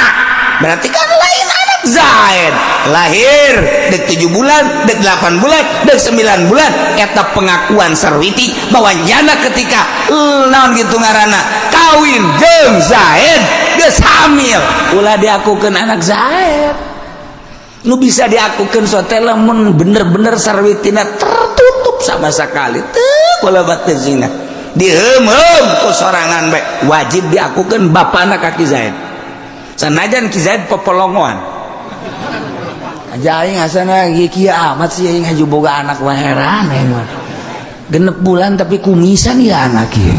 Berarti kan lain anak Zaid. Lahir dek 7 bulan, dek 8 bulan, dek 9 bulan eta pengakuan Sarwiti bahwa nyana ketika naon gitu ngaranna kawin jeung Zaid geus hamil, ulah diakukeun anak Zaid. Nu bisa diakukeun sote lamun bener-bener Sarwitina tertutup. Sama sekali teu bola teu zina, diheum-heum ku sorangan bae, wajib diakukeun bapana ka Ki Zaid, sanajan Ki Zaid popolongoan. Aja aing asana kieu amat sih, aing haju boga anak mah heran aing mah. 6 bulan tapi kumisan ya anak ieu.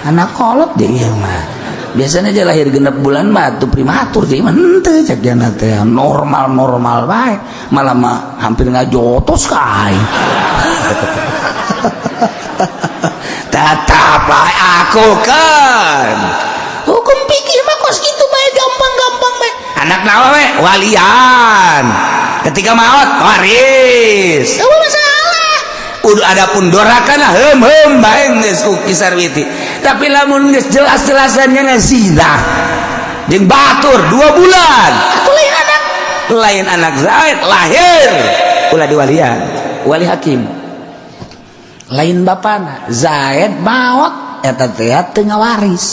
Anak kolot deh ieu mah. Biasanya aja lahir 6 bulan mah tuh prematur, jadi mah henteu, cek jana teh normal-normal bae. Malah mah hampir ngajotos ka aing. Tetap bae aku kan. Hukum pikir mah kos kitu bae, gampang-gampang bae. Anak nawa we walian. Ketika maot waris. Eueuh masalah. Udah, adapun doraka lah heum heum bae geus ku Ki Sarwiti. Tapi lamun geus jelas-jelasannya ngazina jeung batur 2 bulan. Aku lain anak. Lain anak Zaid lahir ulah diwalian, wali hakim. Lain bapana. Zaid maot eta teh teu ngawaris.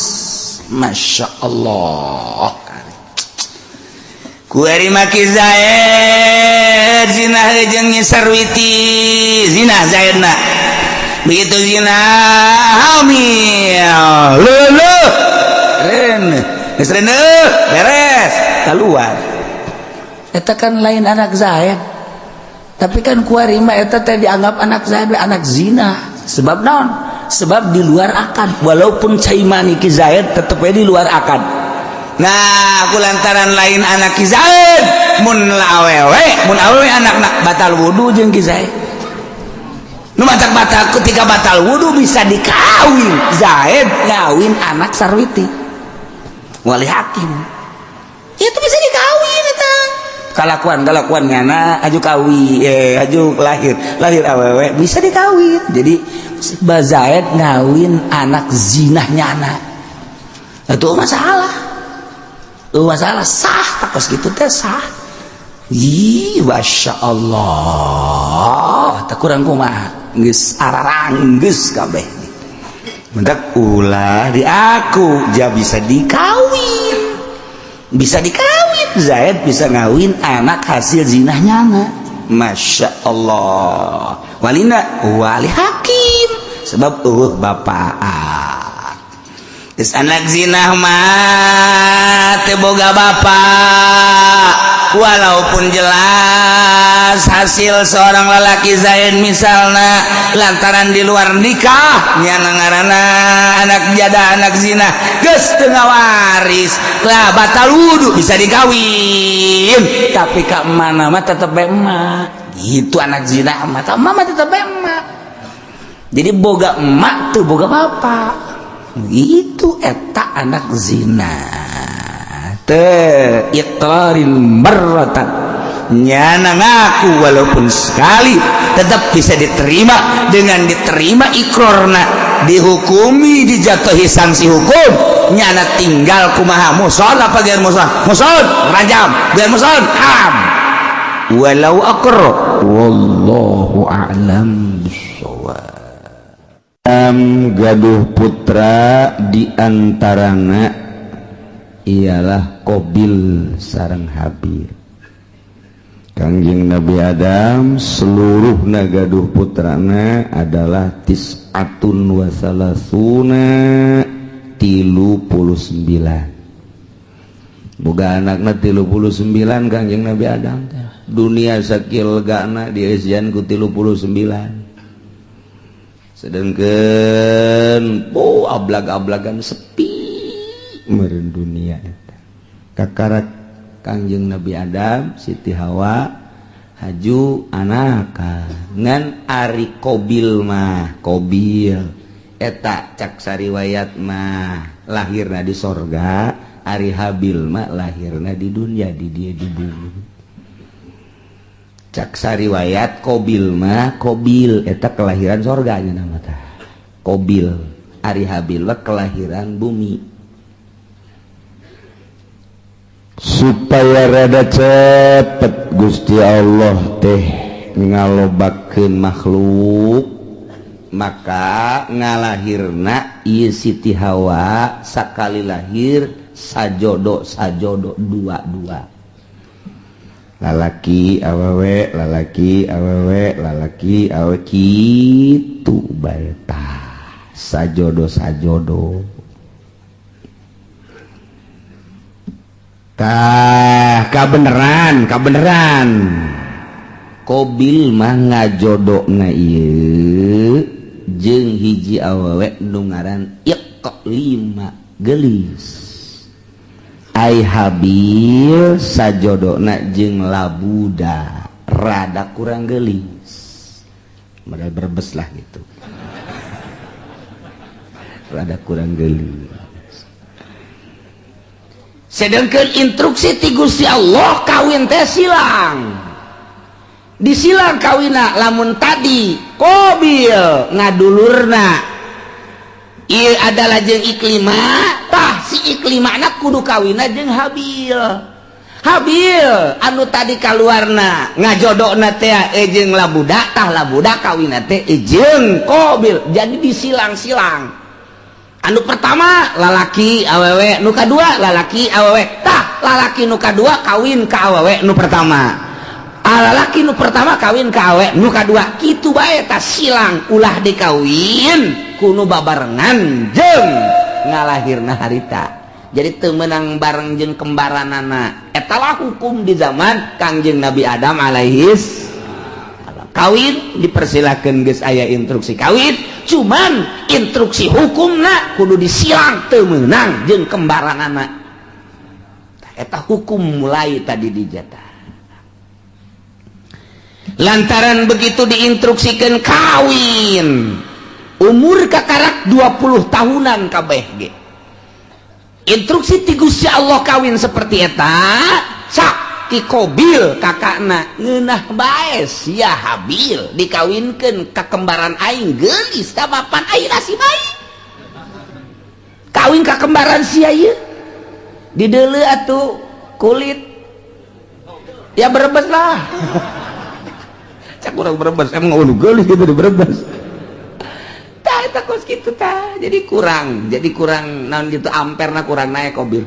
Masya Allah. Kuari maki Zaid zina jeung Nyi Sarwiti, zina Zaidna. Begitu zina, hamil, leuleut ren geus reuneuh, beres keluar. Eta kan lain anak Zaid. Tapi kan kuari mah eta teh dianggap anak Zaid, anak zina. Sebab naon? Sebab di luar akad, walaupun cai mani Ki Zaid tetep we di luar akad. Nah, aku lantaran lain anak Ki Zaid, mun awewe, mun awewe anak batal wudu jeung Ki Zaid. Nu matak batal, ketika batal wudu bisa dikawin. Zaid ngawin anak Sarwiti, wali hakim. Itu bisa dikawin eta. Kalakuan kalakuan ngana aju kawi, eh, aju lahir lahir awewe bisa dikawin. Jadi Zaid ngawin anak zinahnya anak itu masalah. Itu masalah sah takos gitu teh sah. Ih, masya Allah, tak kurang kumaha geus araranggeus kabeh. Mendak ulah di aku, ja bisa dikawin. Bisa dikawin, Zaid bisa ngawin anak hasil zinahnya anak. Masya Allah. Walina wali hakim sebab bapak. Terus anak zinah mah teu boga bapak, walaupun jelas hasil seorang lelaki Zaid misalnya, lantaran di luar nikah nyana ngaranna anak jada, anak zina, geus teu ngawaris lah, batal wudu bisa dikawin, tapi ka mana mah tetep bae emak gitu. Anak zina mah ka emak mah tetep bae emak, jadi boga emak tuh boga bapak itu eta anak zina teh. Iqrarin marratan, nyana ngaku walaupun sekali tetap bisa diterima. Dengan diterima ikrorna, dihukumi, dijatuhi sanksi hukum, nyana tinggal kumaha, muson apa gair muson, muson rajam, gair muson haram walau aqra. Wallahu a'lam bissawab. Gaduh putra diantarana ialah Qobil sareng Habil. Kangjeng Nabi Adam seluruh gaduh putrana adalah tis'atun wasalasuna, 39. Boga anakna 39 Kangjeng Nabi Adam. Dunia sakil gana dieusian ku 39, sedangkan oh ablag-ablagan sepi meureun dunia eta. Kakarak Kangjeng Nabi Adam, Siti Hawa haju anak ngan ari Qobil mah, Qobil eta cak sariwayat mah lahirna di sorga, ari Habil mah lahirna di dunia, di dia di bumi. Cak sariwayat Qobil mah, Qobil eta kelahiran sorganya nama tah Qobil, ari Habil mah kelahiran bumi. Supaya rada cepet Gusti Allah teh ngalobakeun makhluk, maka ngalahirna ieu Siti Hawa sakali lahir sajodo sajodo, dua-dua. Lalaki awewe, lalaki awewe, lalaki awewe, kitu bae tah, sajodo sajodo tah. Kabeneran kabeneran Kobil mah ngajodona ieu jeung hiji awewe nu ngaran Iqlima, gelis. Ai Habil sajodona jeung Labuda, rada kurang gelis, modal Brebes lah gitu, rada kurang gelis. Sedangkan instruksi ti Gusti Allah kawin teh silang, disilang kawina. Lamun tadi Kobil ngadulurna ieu adalah jeung Iklima, tah si Iklima anak kudu kawina jeung Habil. Habil anu tadi kaluarna ngajodokna teh jeung Labuda, tah Labuda kawina teh jeung Kobil. Jadi disilang-silang, anu pertama lalaki awewe, nu kadua lalaki awewe. Tah, lalaki nu kadua kawin ka awewe nu pertama, lalaki nu pertama kawin ka awewe nu kadua, kitu bae. Tah, silang, ulah dikawin ku nu babarengan jeung ngalahirna harita, jadi teu meunang bareng jeung kembaranana. Eta lah hukum di zaman Kangjeng Nabi Adam alaihis. Kawin dipersilakan, geus aya instruksi kawin, cuman instruksi hukumna kudu disilang, teu meunang jeung kembaranana. Eta hukum mulai tadi dijatah. Lantaran begitu diinstruksikan kawin umur kakarak 20 tahunan kabeh ge, instruksi ti Gusti Allah kawin seperti eta. Sak ti Kobil kakakna ngeunah bae, sia Habil dikawinkeun ka kembaran aing, geulis, da mapan aing nasib aing kawin ka kembaran sia ieu, dideuleu atuh kulit ya Brebes lah. Cak urang Brebes emang ulu geulis gitu di Brebes. Tah, eta kos kitu tah. Jadi kurang naon gitu, amperna kurang naik. Kobil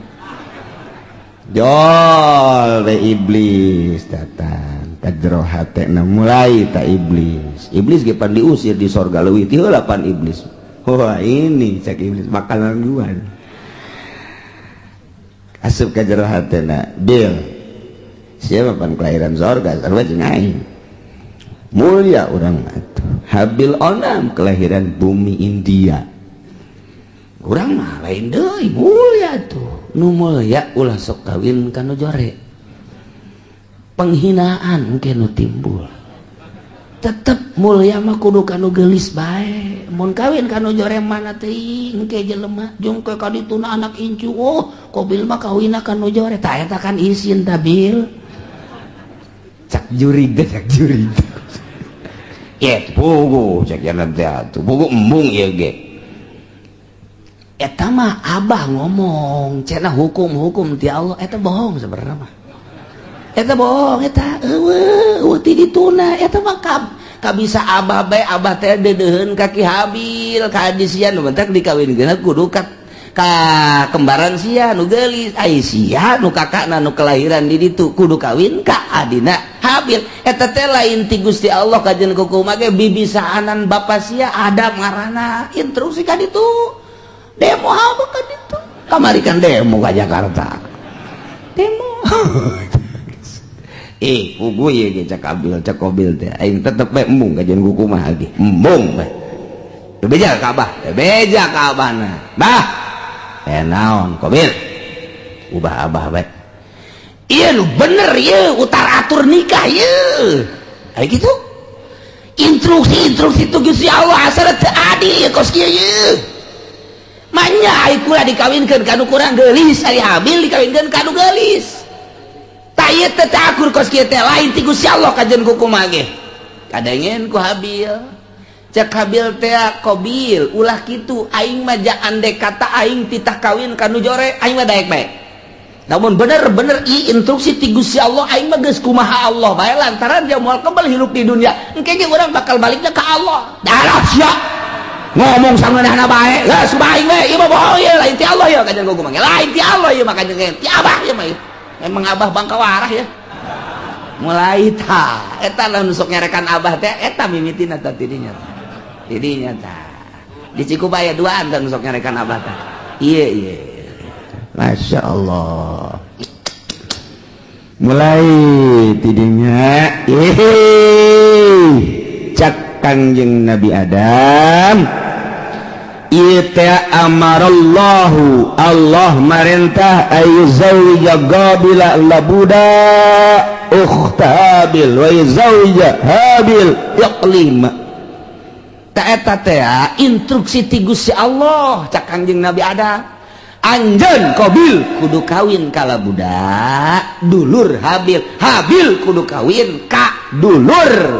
jol we, iblis datang ka jero hatena. Mulai tak iblis, iblis ge pan diusir di sorga, leuwih ti heula pan iblis. Wah, ini cek iblis makanan gua. Asup ka jero hatena, "Bil, siapa pan kelahiran sorga, sarua jeung aing, mulia urang atuh. Habil onam kelahiran bumi India, urang mah lain deui, mulia tuh." Nu mulia ulah sok kawin ka nu jore, penghinaan mungkin nu timbul. Tetep mulia mah kudu ka nu geulis bae. Mun kawin ka nu jore, mana teuing ke jelema jung ke kadituna anak incu, "Oh, Kobil mah kawinna ka nu jore." Tah, eta kan isin ta, Bil. Cak jurig teh, cak jurig ye, pugu cek jalan teh atuh, pugu embung ieu ge. Eta mah abah ngomong cenah hukum-hukum ti Allah, eta bohong sebenarnya mah. Eta bohong, eta eueuh eueuh ti dituna. Eta mah kabisa abah bae. Abah teh deudeuheun ka Ki Habil ka adi sia nu bentak dikawinkeun kudu ka kembaran sia nu geulis. Ai sia nu kakakna nu kelahiran di ditu kudu kawin ka adina Habil. Eta teh lain ti Gusti Allah kajen kukumaha ge, bibisaanan bapa sia Adam ngaranna. Instruksi ka ditu, demo apa ka ditu kamari kan, demo ka Jakarta, demo. Eh, pugu ieu ge, cak Abil, cak Kobil teh, aing tetep bae embung kajen kukumaha ge, embung bae. Teu beja ka abah, teu beja ka abahna. Bah, eh naon, Kobil? Ubah abah bae. Iya, nu bener ieu utar atur nikah ieu. Kayak gitu instruksi instruksi itu Gusti Allah asal teu adil kos kieu ieu. Manya ai kula dikawinkeun ka nu kurang geulis, ari Habil dikawinkeun ka nu geulis. Tah, ieu teh teu akur kos kieu teh, lain ti Gusti Allah kajen kukumaha ge. Kadengen ku Habil, cek Habil teh, "Kobil, ulah kitu. Aing mah ja andek kata aing titah kawin ka nu jore, aing mah daek bae. Namun bener-bener i instruksi ti Gusti Allah, aing mah geus kumaha Allah bae, lantaran dia moal kebal hirup di dunia, engke ge urang bakal baliknya ka Allah." Darah sia ngomong sangeunahna bae, geus kumaha aing we, ieu mah bohong ieu, lain ti Allah ieu kajen kumaha, lain ti Allah ieu mah, kajen ti abah ieu mah. Emang abah bangka warah ya." Mulai tah eta lah nu sok nyarekan Abah teh, eta mimitina tah tidinya tidinya tah. Di Cikupa aya duaan tah nu sok nyarekan Abah tah. Iya iya. Masya Allah, mulai tidinya. Ih, cak Kangjeng Nabi Adam ieu teh, amarallahu, Allah marentah, ayyuzawwija Qabila labuda ukhta Habil wa yuzawwija Habil Iqlima. Ta eta teh instruksi ti Gusti Allah. Cak Kangjeng Nabi Adam, anjeun Qabil kudu kawin ka Labuda dulur Habil, Habil kudu kawin ka dulur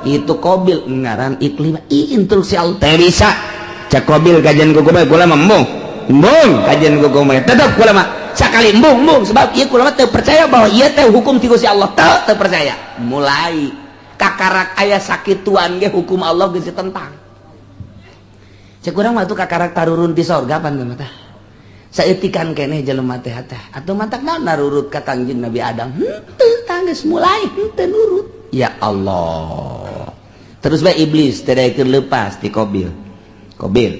itu Qabil ngaran Iklimah. Ih, instruksi Allah Teh bisa. Cak Qabil, kajian kuku mah kula mah embung embung, kajian kuku mah tetep kula mah sakali embung embung, sebab ieu kula mah teu percaya bahwa ieu teh hukum ti Gusti Allah, teu teu percaya. Mulai kakarak aya sakituan ge hukum Allah geus tentang. Cek urang mah tuh kakarak tarurun di sorga pan mah tah, saeutikan keneh jelema teh teh atuh, matak naon narurut ka Kangjeng Nabi Adam? Henteu tah, geus mulai henteu nurut. Ya Allah, terus bae iblis teu daekeun leupas ti Qabil. Qabil,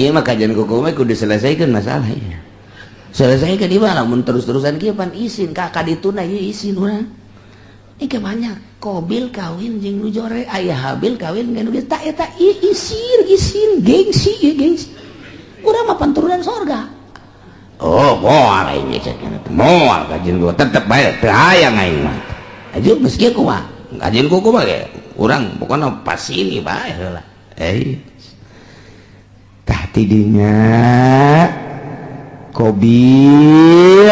ieu mah kajian kuku mah kudu diselesaikan masalah ieu, selesaikan di mana. Mun terus-terusan kieu pan isin ka kadituna ieu, isin urang. Ini banyak Qabil kawin jeung nu jore, aya Habil kawin jeung nu geus tak eta ieu isin isin, gengsi ieu, gengsi. Urang mah turunan sorga. Oh, moal aing cek, moal kajian gua tetep bae teu hayang aing mah. Aju geus kieu kumaha? Kajian kuku mah ge urang pokona pas ini bae heula. Eh, tah tidinya Qabil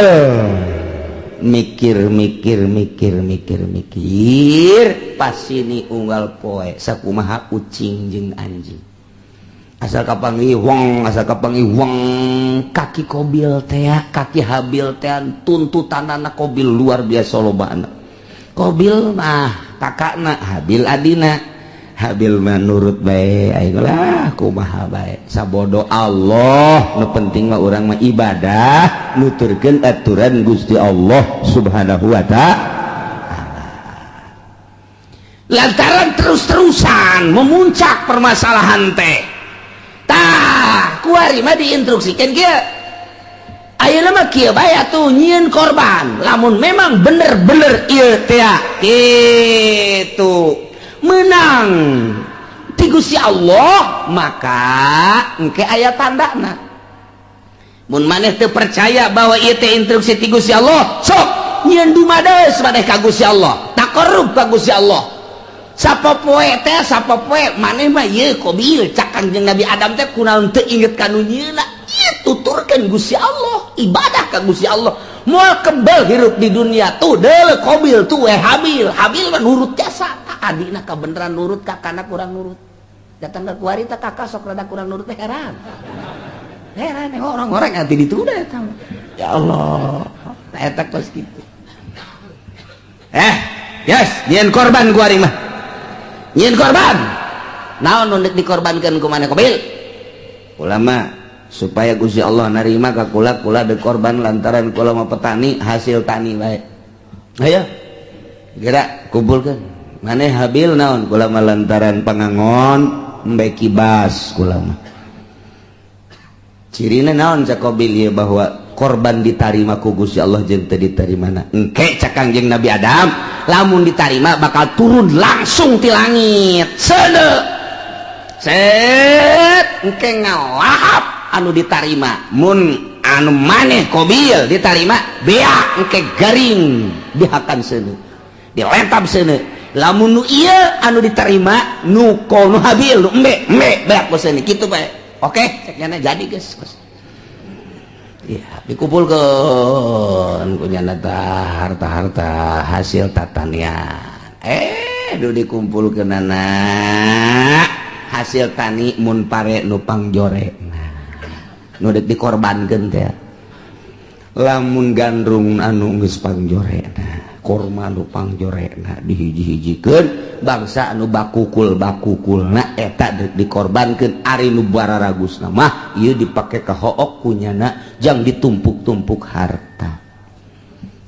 mikir mikir mikir mikir mikir, pas ini unggal poe sakumaha ucing jeung anjing asal kapanggih wong, asal kapanggih wong. Kaki Kobil teh, kaki Habil teh, tuntutan anak Kobil luar biasa loba. Kobil mah kakakna, Habil adina. Habil mah nurut bae, aing lah kumaha bae, sabodo Allah. Nu penting mah urang mah ibadah, nuturkeun aturan Gusti Allah Subhanahu wa Ta'ala. Lantaran terus-terusan memuncak permasalahan teh, tah kuari mah diinstruksikan kieu. Ayeuna mah kieu bae atuh, nyieun korban. Lamun memang bener-bener ieu teh kitu menang ti Gusti Allah, maka engke aya tandana. Mun maneh teu percaya bahwa ieu teh instruksi ti Gusti Allah, sok nyieun dumades maneh ka Gusti Allah, taqarrub ka Gusti Allah sapopoe teh, sapopoe maneh mah ieu Qabil. Cak Kangjeng Nabi Adam teh, kunaon teu inget ka nu nyieunna? Ieu tuturkeun Gusti Allah, ibadah ka Gusti Allah moal kebel hirup di dunia. Tuh deuleu Qabil, tuh we Habil. Habil mah nurut jasa. Tah adina kabeneran nurut, kakana kurang nurut. Datang ke kuari teh kakak sok rada kurang nurut teh, heran heran orang-orang nanti ditunda eta. Ya Allah, nah eta kos kitu. Eh, yes, nyieun korban kuari mah, Nyieun korban naon? Nu dikorbankeun ku maneh, Qabil? Ulama supaya Gusti Allah narima ka kula, kula de korban lantaran kula mah petani, hasil tani bae. Ayo gerak kumpulkeun. Maneh Habil naon? Kula mah lantaran pangangon, embe kibas kula mah. Cirina naon cak Qabil ieu bahwa korban ditarima ku Gusti Allah jeung teu ditarimana? Engke cak Kangjeng Nabi Adam, lamun ditarima bakal turun langsung ti langit seuneu set, engke ngalahap anu ditarima. Mun anu maneh Qabil ditarima, beak engke garing dihakan seuneu, diletap seuneu. Lamun nu ieu anu diterima nu ko nu Habil, nu embe embe, beak ku seuneu. Kitu bae. Oke, cek nyana, jadi geus. Ya, dikumpulkan punya harta-harta hasil tatanian. Eh, du dikumpulkan anak hasil tani, mun pare nu pangjore, nah nu dek dikorbankeun teh, lamun gandrung anu geus pangjorena, korma nu pangjorena dihiji-hijikeun, bangsa anu bakukul bakukulna eta dek dikorbankeun. Ari nu bararagusna mah ieu dipake ka hook kunyana jang ditumpuk-tumpuk harta.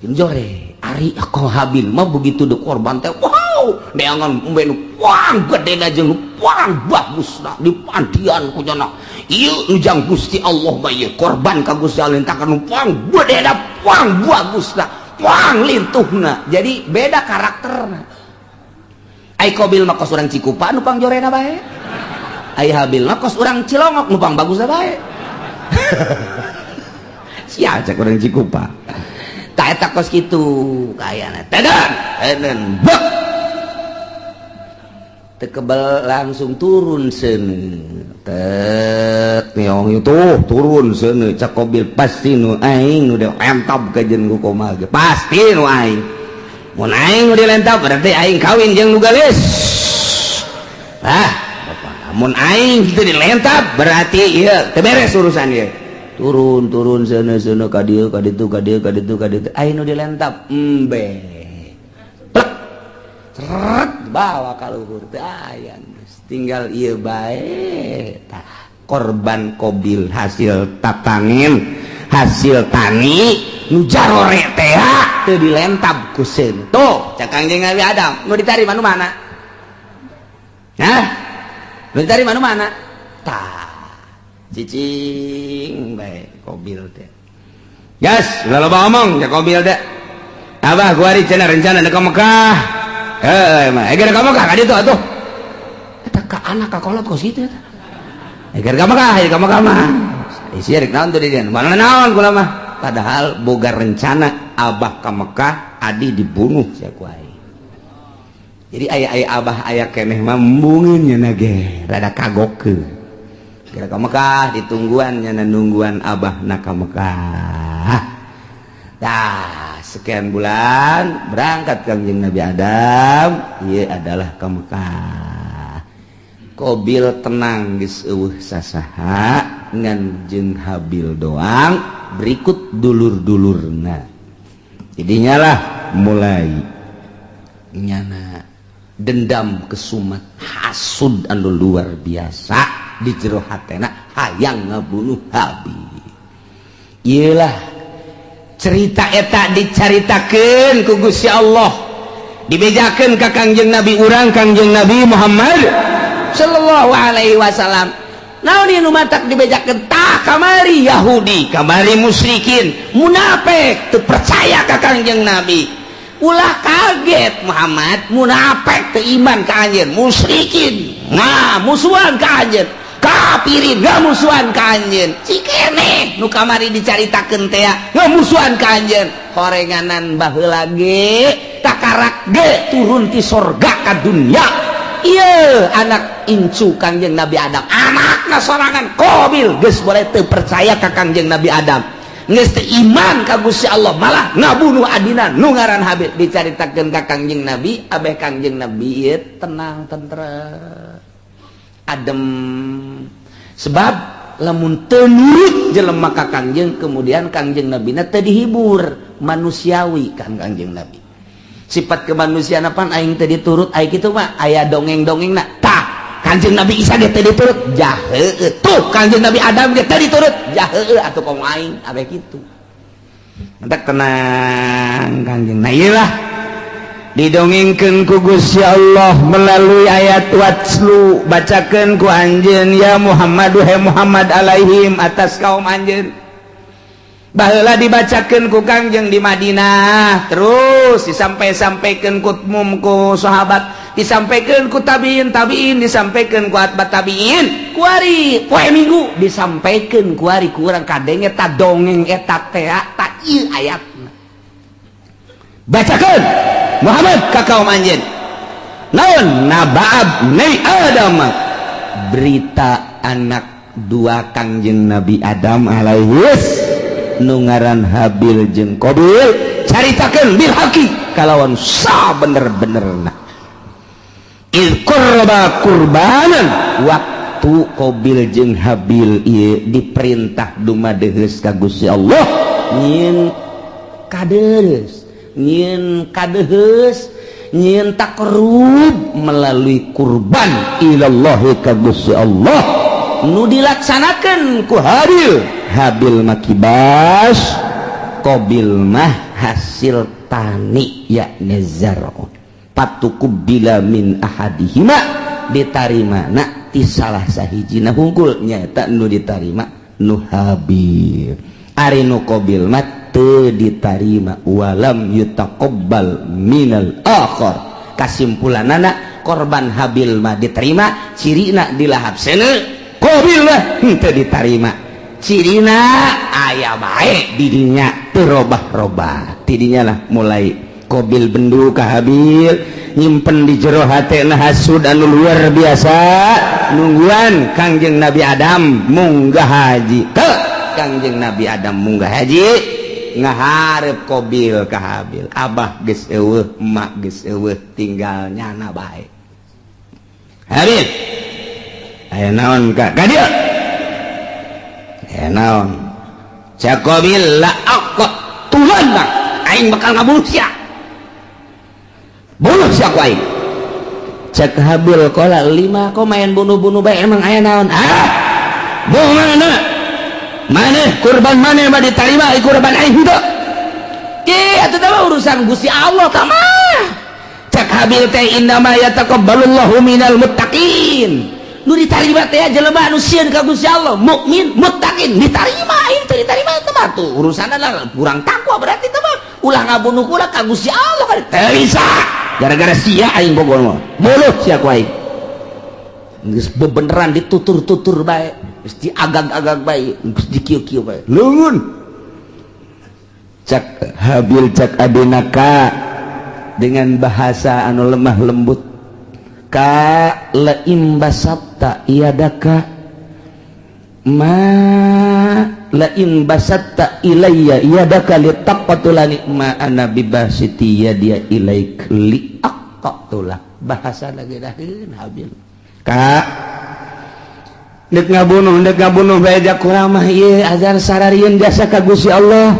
Jore Ari kok Habil mah begitu de korban teh, wow, neangan embe nu pang gede jeung nu pang bagusna dipandian ku nyana. Ieu nu jang Gusti Allah mah, ieu korban ka Gusti Allah tak nu pang gede, pang bagusna, pang lintuhna. Jadi beda karakterna. Ai Qabil mah kos urang Cikupa, nu pang jorena bae. Ai Habil mah kos urang Cilongok, nu pang bagusna bae. Sia cek urang Cikupa. Tak eta kos kitu kayana. Tedan, enen bek. Teu kebel, langsung turun seuneu. Tet niong itu turun seuneu. Cak Qabil, pasti nu aing nu dilentab ka jeung ku komal ge. Pasti nu aing. Mun aing nu dilentab, berarti aing kawin jeung nu galis. Ah, bapak. Mun aing kitu dilentab, berarti ieu teu beres urusan ieu. Turun, turun seuneu, seuneu ka dieu, ka ditu, ka dieu, ka ditu, ka ditu. Aing nu dilentab, embe. Plek. Seret bawa ka luhur teh aya geus. Tinggal ieu bae. Tah, korban Qabil hasil tatanen, hasil tani nu jarore teh teu dilentab ku seuneu. Tuh, cak Kangjeng Nabi Adam, nu ditarima nu mana? Hah? Nu ditarima nu mana? Tah, cicing bae Qabil teh. Gas, ulah loba omong cak Qabil teh. Abah kuari cenah rencana ka Mekah. Heuh, mah eger ka Mekah ka ditu atuh. Eta ka anak ka kolot kos kitu eta. Eger ka Mekah, ka Mekah mah. Isi rek naon tuh di dieu? Mana naon kula mah. Padahal boga rencana abah ka Mekah, adi dibunuh sia ku aing. Jadi aya-aya abah aya keneh mah embungeun nya ge, rada kagokeun. Kira ka Mekah ditungguan nya, nungguan abah na ka Mekah. Dah, sekian bulan berangkat Kangjeng Nabi Adam, ieu adalah ka Mekah. Qabil tenang, geus eueuh sasaha ngan jeung Habil doang berikut dulur-dulurna. Jadinya lah mulai nyana dendam, kesumat, hasud anu luar biasa di jero hatena, hayang ngabunuh Habil. Iyalah, cerita eta dicaritakeun ku Gusti Allah, dibejakeun ka Kangjeng Nabi urang, Kangjeng Nabi Muhammad sallallahu alaihi wasallam. Naon ieu nu matak dibejakeun? Tah, kamari Yahudi, kamari musyrikin, munafik teu percaya ka Kangjeng Nabi. Ulah kaget Muhammad, munafik teu iman ka anjeun, musyrikin nah musuhan ka anjeun, kafirin gak musuhan ka anjeun. Cikene nu kamari dicaritakeun teh gak musuhan ka anjeun, horenganan baheula ge takarak ge turun ti sorga ka dunya. Iya, anak incu Kangjeng Nabi Adam, anakna sorangan Qabil geus boleh teu percaya ka Kangjeng Nabi Adam, geus teu iman ka Gusti Allah, malah ngabunuh adina nu ngaran Habil. Dicaritakeun ka Kangjeng Nabi, abeh Kangjeng Nabi ieu tenang, tentrem, adem, sebab lamun teu nurut jelema ka Kangjeng, kemudian Kangjeng Nabi na teu dihibur. Manusiawi kan Kangjeng Nabi, sifat kemanusiaan apaan aing teu diturut, aing kitu mah aya dongeng-dongeng. Na tah, Kangjeng Nabi Isa ge teu diturut jahe, tuh Kangjeng Nabi Adam ge teu diturut jahe atuh, komo aing abeh kitu. Mentak tenang Kangjeng. Nah, iyalah didongengkeun ku Gusti Allah melalui ayat watlu, bacakeun ku anjeun ya Muhammad, he Muhammad, alaihim atas kaum anjeun. Baheula dibacakeun ku Kangjeng di Madinah, terus disampai-sampaikan ku mum ku sahabat, disampaikan ku tabiin tabiin, disampaikan ku atba tabiin, kuari poe Minggu disampaikan kuari ku urang kadenge ta dongeng eta teh. Ta ieu ayatna, bacakeun Muhammad ka kaum anjeun. Naon? Naba'ab nei Adam, berita anak dua Kangjeng Nabi Adam alaihis nu ngaran Habil jeung Qabil, caritakeun bil haqi kalawan sa bener-benerna. Id qurba qurbanan, waktu Qabil jeung Habil ieu diperintah dumadeheus ka Gusti Allah, nyieun kadeus, nyieun kadeheus, nyieun takarub melalui kurban ilallahi ka Gusti Allah, nu dilaksanakan ku Habil. Habil mah kibas, Qabil mah hasil. petani, yakni zar'un. Fatuqubbila min ahadihima, ditarima na ti salah sahijina hungkul, nyaeta nu ditarima nu Habil. Ari nu Qabil mah teu ditarima, walam yutaqabbal minal akhar. Kasimpulanana, korban Habil mah diterima, cirina dilahap seuneu. Qabil mah henteu diterima, cirina aya bae didinya, teu robah-robah. Tidinya lah mulai Qabil bendu ka Habil, nyimpen di jero hatena hasud anu luar biasa, nungguan Kangjeng Nabi Adam munggah haji. Teu Kangjeng Nabi Adam munggah haji, ngaharep Qabil ka Habil, "Abah geus eueuh, emak geus eueuh, tinggal nyana bae." "Habil, aya naon ka ka dieu? Aya naon?" Cak Qabil, "La aqtulannak, aing bakal ngabunuh sia, bunuh sia ku aing." Cak Habil, "Qala lima, kok main bunuh-bunuh bae? Emang aya naon?" "Ah, bohong. Mana mana kurban mana mah diterima, kurban aing henteu." "Ih, atuh mah urusan Gusti Allah tah mah." Cak Habil teh, "Innama yataqabbalullahu minal muttaqin." Nu ditarima teh jelema anu sieun ka Gusti Allah, mukmin, muttaqin ditarima. Aing teu ditarima teh mah tuh urusanna lah kurang takwa berarti teh mah. Ulah ngabunuh kula ka Gusti Allah kan teu bisa. Gara-gara sia aing bogor mah, bunuh sia ku aing. Geus bebeneran ditutur-tutur bae, geus diagag-agag bae, geus dikieu-kieu bae. "Leungeun," cak Habil, cak adina ka dengan bahasa anu lemah lembut, "Ka, laim basatta yadaka ma lain basatta ilayya yadaka litaqtulani ma ana bibasiti yadiya ilaik li aqtula." Bahasa lagi daheun Habil, "Ka, dek ngabunuh bae jak kurang mah ieu azan sararieun jasa ka Gusti Allah.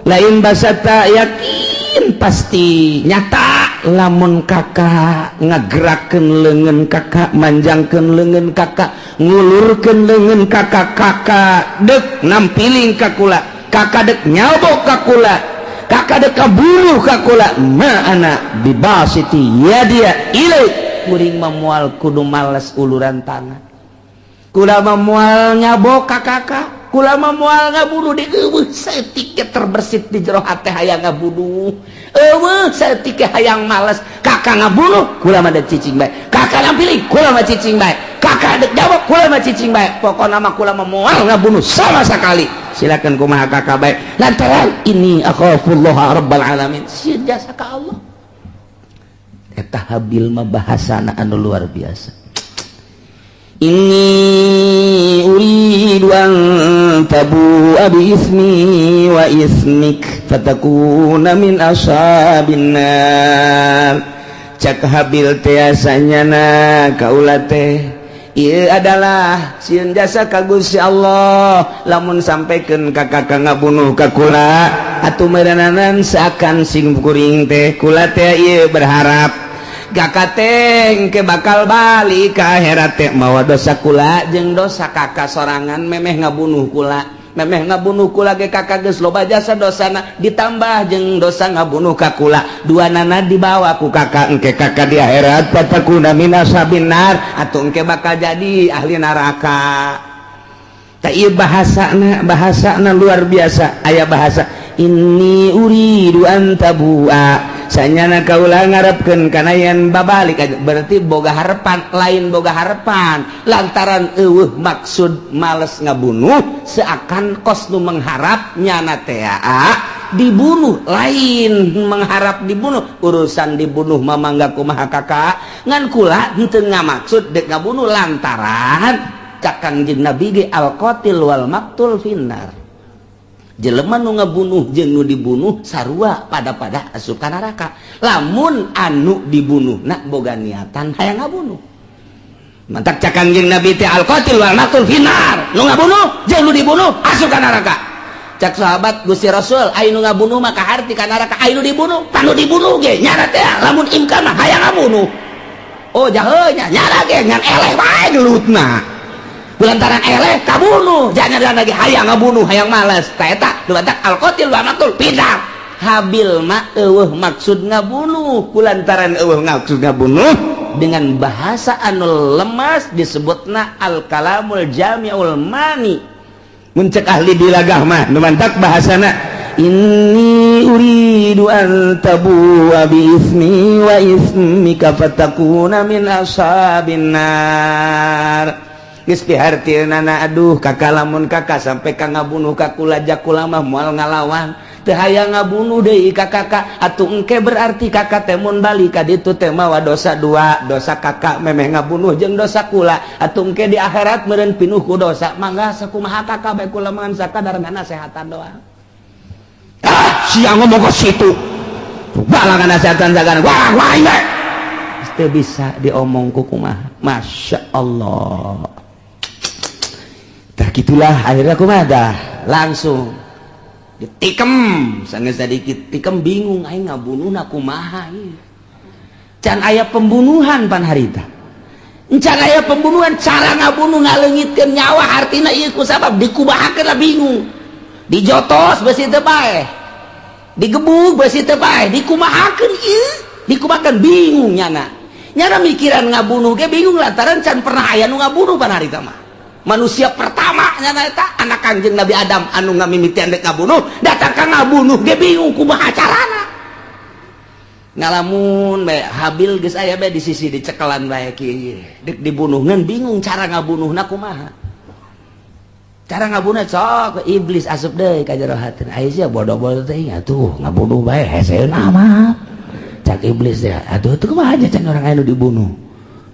Lain basatta, yakin pasti nyata lamun kakak ngagerakeun leungeun kakak, manjangkeun leungeun kakak, ngulurkeun leungeun kakak, kakak dek nampiling ka kula, kakak dek nyabok ka kula, kakak dek kabunuh ka kula, ma ana bibasiti yadiya ilaik, kuring mah moal kudu males uluran tangan, kula mah moal nyabok ka kakak, kula mah moal ngabunuh." Di eueuh saeutik terbersit di jero hate hayang ngabunuh, eueuh saeutik hayang males. Kakak ngabunuh, kula mah dek cicing bae. Kakak nampiling, kula mah cicing bae. Kakak dek jawab, kula mah cicing bae. Pokokna mah kula mah moal ngabunuh sama sekali. Silakan kumaha kakak bae, lantaran ini akhafullah rabbal alamin, sieun jasa ka Allah. Eta Habil mah bahasana anu luar biasa, "Inni uridu an tabu'a bi ismi wa ismik fatakuna min ashabin nar." Cak Habil teh, na kaula teh ieu adalah sieun jasa ka Gusti Allah. Lamun sampaikan ka kakak ngabunuh ka kula, atuh meureunanan seakan sing kuring teh, kula teh ieu berharap kakak teh ke bakal balik ke akhirat teh mawa dosa kula jeung dosa kakak sorangan. Memeh ngabunuh kula, memeh ngabunuh kula ge kakak geus loba jasa dosana, ditambah jeung dosa ngabunuh ka kula, dua nana dibawa ku kakak, engke kakak di akhirat fatakuna min ashabin nar, atau engke bakal jadi ahli neraka. Tak, ieu bahasana, bahasana luar biasa. Aya bahasa inni uridu an tabua, sanyana kaula ngarepkeun kana yen babalik aja, berarti boga harapan. Lain boga harapan, lantaran eueuh maksud males ngabunuh, seakan kos nu mengharap nyana teh dibunuh. Lain mengharap dibunuh, urusan dibunuh mah mangga kumaha kakak, ngan kula henteu ngamaksud dek ngabunuh, lantaran cak Kangjeng Nabi ge al qatil wal maktul finnar, jelema nu ngabunuh jeung nu dibunuh sarua pada-pada asup ka neraka, lamun anu dibunuh nak boga niatan hayang ngabunuh. Mantak cak Kangjeng Nabi teh al qatil wal maktul finnar, nu ngabunuh jeung nu dibunuh asup ka neraka. Cak sahabat, "Gusti Rasul, aya nu ngabunuh maka harti ka neraka, aya nu dibunuh?" "Panu dibunuh ge nyana teh lamun imkan mah hayang ngabunuh." "Oh, jahe nya, nyana ge ngan eleh bae gelutna, lantaran eleh kabunuh, jangan lagi hayang ngabunuh, hayang males." Ta eta nu batak al qatil wa maktul finnar. Habil mah eueuh maksud ngabunuh. Kulantaran eueuh maksud ngabunuh, dengan bahasa anu lemas disebutna al kalamul jami'ul mani. Mun cek ahli balaghah mah nu mantak bahasana, "Inni uridu an tabu'a bi ismi wa ismika fatakuna min ashabin nar." Geus pihartieunana, aduh Kakak, lamun Kakak sampai ka ngabunuh ka kula, kula mah moal ngalawan, teu hayang ngabunuh deui ka Kakak. Atuh engke berarti Kakak teh mun balik ka ditu teh mawa dosa dua, dosa Kakak memeh ngabunuh jeung dosa kula. Atuh engke di akhirat meureun pinuh ku dosa. Mangga sakumaha Kakak bae, kula mah sakadar nasehatan doang. Ah, sia ngomong ke situ. Balang nasehatan sagana. Wah, wah, wah. Teu bisa diomong ku kumaha. Masya Allah. Tah, gitulah akhirnya kumaha dah, langsung ditikem. Sangat sedikit tikem, bingung aing ngabunuh kumaha ieu. Can aya pembunuhan pan harita. Can aya pembunuhan, cara ngabunuh, ngaleungitkeun nyawa, artina ieu ku sabab dikumahakeun lah, bingung. Dijotos besi teu paeh. Digebug besi teu paeh, dikumahakeun ieu, dikumahakeun, bingung nyana. Nyana mikiran ngabunuh ge bingung lantaran can pernah aya nu ngabunuh pan harita mah. Manusia pertama nyana eta anak Kangjeng Nabi Adam anu ngamimitian dek ngabunuh, datang ka ngabunuh ge bingung kumaha carana. Ngalamun bae, Habil geus aya bae di sisi, dicekelan bae kieu dek dibunuh, ngan bingung cara ngabunuhna kumaha. Cara ngabunuh sok iblis asup deui ka jero hatina. Aya sia bodoh-bodoh teh, atuh ngabunuh bae hese amat. Cak iblis ya, atuh teu kumaha aja can orang anu dibunuh.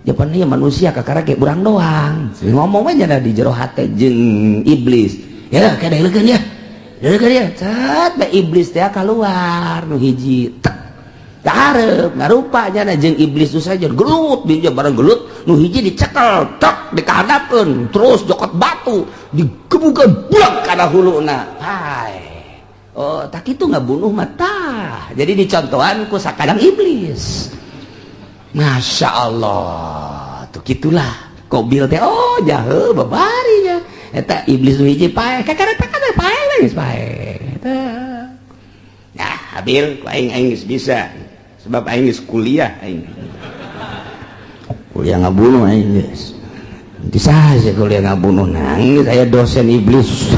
Japan ieu manusia kakara kayak urang doang. Ngomong aja di jero hate jeung iblis. Ya kayak leukeun ya. Leukeun ya. Cet bae iblis teh keluar nu hiji. Tek. Kaharep ngarupa nya jeung iblis itu saja gelut, dia bareng gelut, nu hiji dicekel, tek dikahadapkeun, terus jokot batu digebukeun buak kana huluna. Hai. Oh, tak itu ngabunuh mata. Jadi dicontohan ku sakadang iblis. Masya Allah, tuh gitulah. Kobil teh, oh jahe babarinya. Eta iblis nu hiji paeh, kakara teh paeh geus paeh. Eta. Ya, Habil, ku aing, aing geus bisa. Sebab aing geus kuliah aing. Kuliah ngabunuh aing geus. Bisa sih kuliah ngabunuh, nangis saya dosen iblis.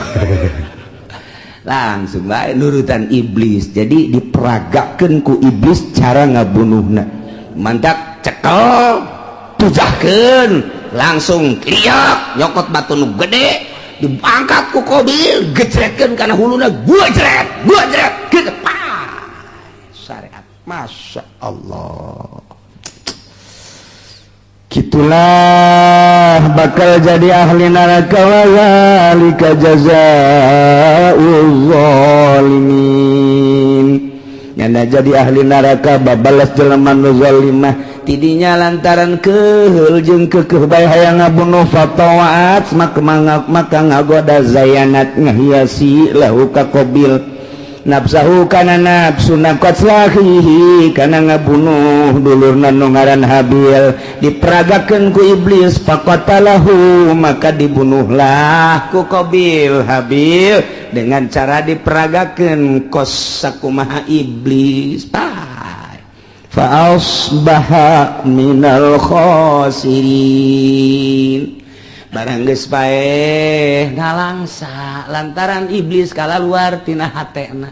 Langsung bae nurutan iblis. Jadi diperagakeun ku iblis cara ngabunuhna. Mantak cekel, tujahkeun, langsung liak nyokot batu nu gede, diangkat ku Kobil, gejretkeun kana huluna, gua jret gitu, syariat. Masya Allah. Gitulah bakal jadi ahli neraka, wa zalika jazaa'ul zalimin. Nyana jadi ahli neraka babalas jelema nu zalimah. Tidinya lantaran keheul jeung keukeuh bae hayang ngabunuh, fatawat maka maka ngagoda, zayanat ngahiasi, lahu ka Qabil, nafsahu kana nafsu qatla akhihi kana ngabunuh dulurna nu ngaran Habil. Diperagakeun ku iblis, faqatalahu maka dibunuhlah ku Qabil Habil dengan cara diperagakeun kos sakumaha iblis. Fa asbaha minal khasirin. Barang geus paeh ngalangsa lantaran iblis kalaluar tina hatena,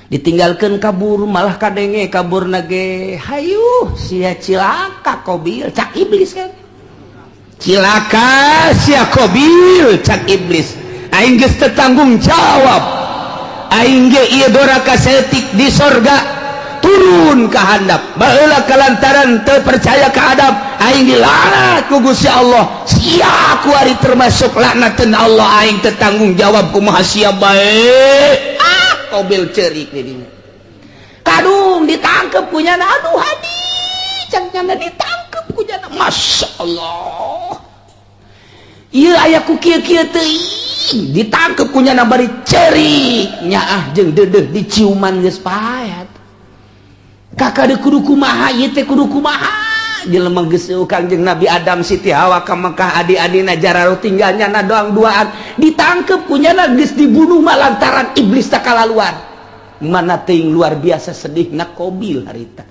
ditinggalkan kabur, malah kadenge kabur nage, "Hayu sia, cilaka Kobil," cak iblis kan, "Cilaka sia Kobil," cak iblis, "aing geus teu tanggung jawab aing ge ieu, doraka saeutik di sorga turun ke handap baheula kalantaran teu percaya ka Adam, aing dilaknat ku Gusti Allah. Sia kuari termasuk laknateun Allah. Aing teu tanggung jawab, kumaha sia bae." Ah, Kobil cerik di dinya, kadung ditangkep ku nyana. "Aduh hadi," cang nyana, ditangkep ku nyana. Masya Allah, ieu aya ku kieu-kieu teuing, ditangkep ku nyana bari cerik, nyaah jeung deudeuh diciuman, geus paet. Kakak de kudu kumaha ieu teh, kudu kumaha jelema geus Kangjeng Nabi Adam, Siti Hawa ka Mekah, adi-adina jararo, tinggal nyana doang duaan. Ditangkep ku nyana, geus dibunuh mah lantaran iblis tak kalaluar. Mana teuing luar biasa sedih na Kobil harita.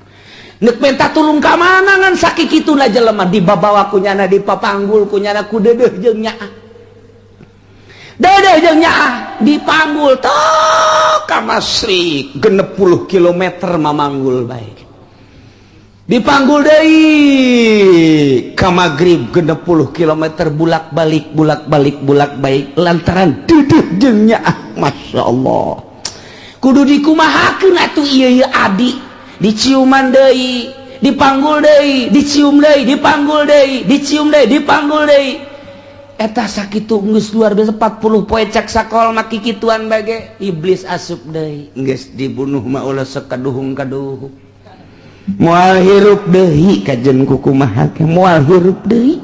Nek minta tulung ka mana ngan sakituna jelema, dibabawa ku nyana, dipapanggul ku nyana, ku deudeuh jeung nyaah. Deudeuh jeung nyaah dipanggul tok ka Masyrik 60 kilometer mamanggul bae. Dipanggul deui ka Maghrib 60 kilometer, bulak balik, bulak balik, bulak balik, lantaran deudeuh jeung nyaah. Masya Allah, kudu dikumahakeun atuh ieu ieu adi. Diciuman deui, dipanggul deui, dicium deui, dipanggul deui, dicium deui, dipanggul deui. Eta sakitu geus luar biasa 40 poe cak sakol mah kikituan bage. Iblis asup deui, geus dibunuh mah ulah sekaduhung-kaduhung, moal hirup deui. Kajen ku kumaha ge moal hirup deui,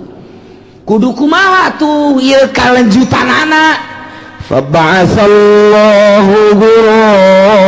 kudu kumaha tuh ieu kalanjutanana? Faba'atsallahu ghuraban.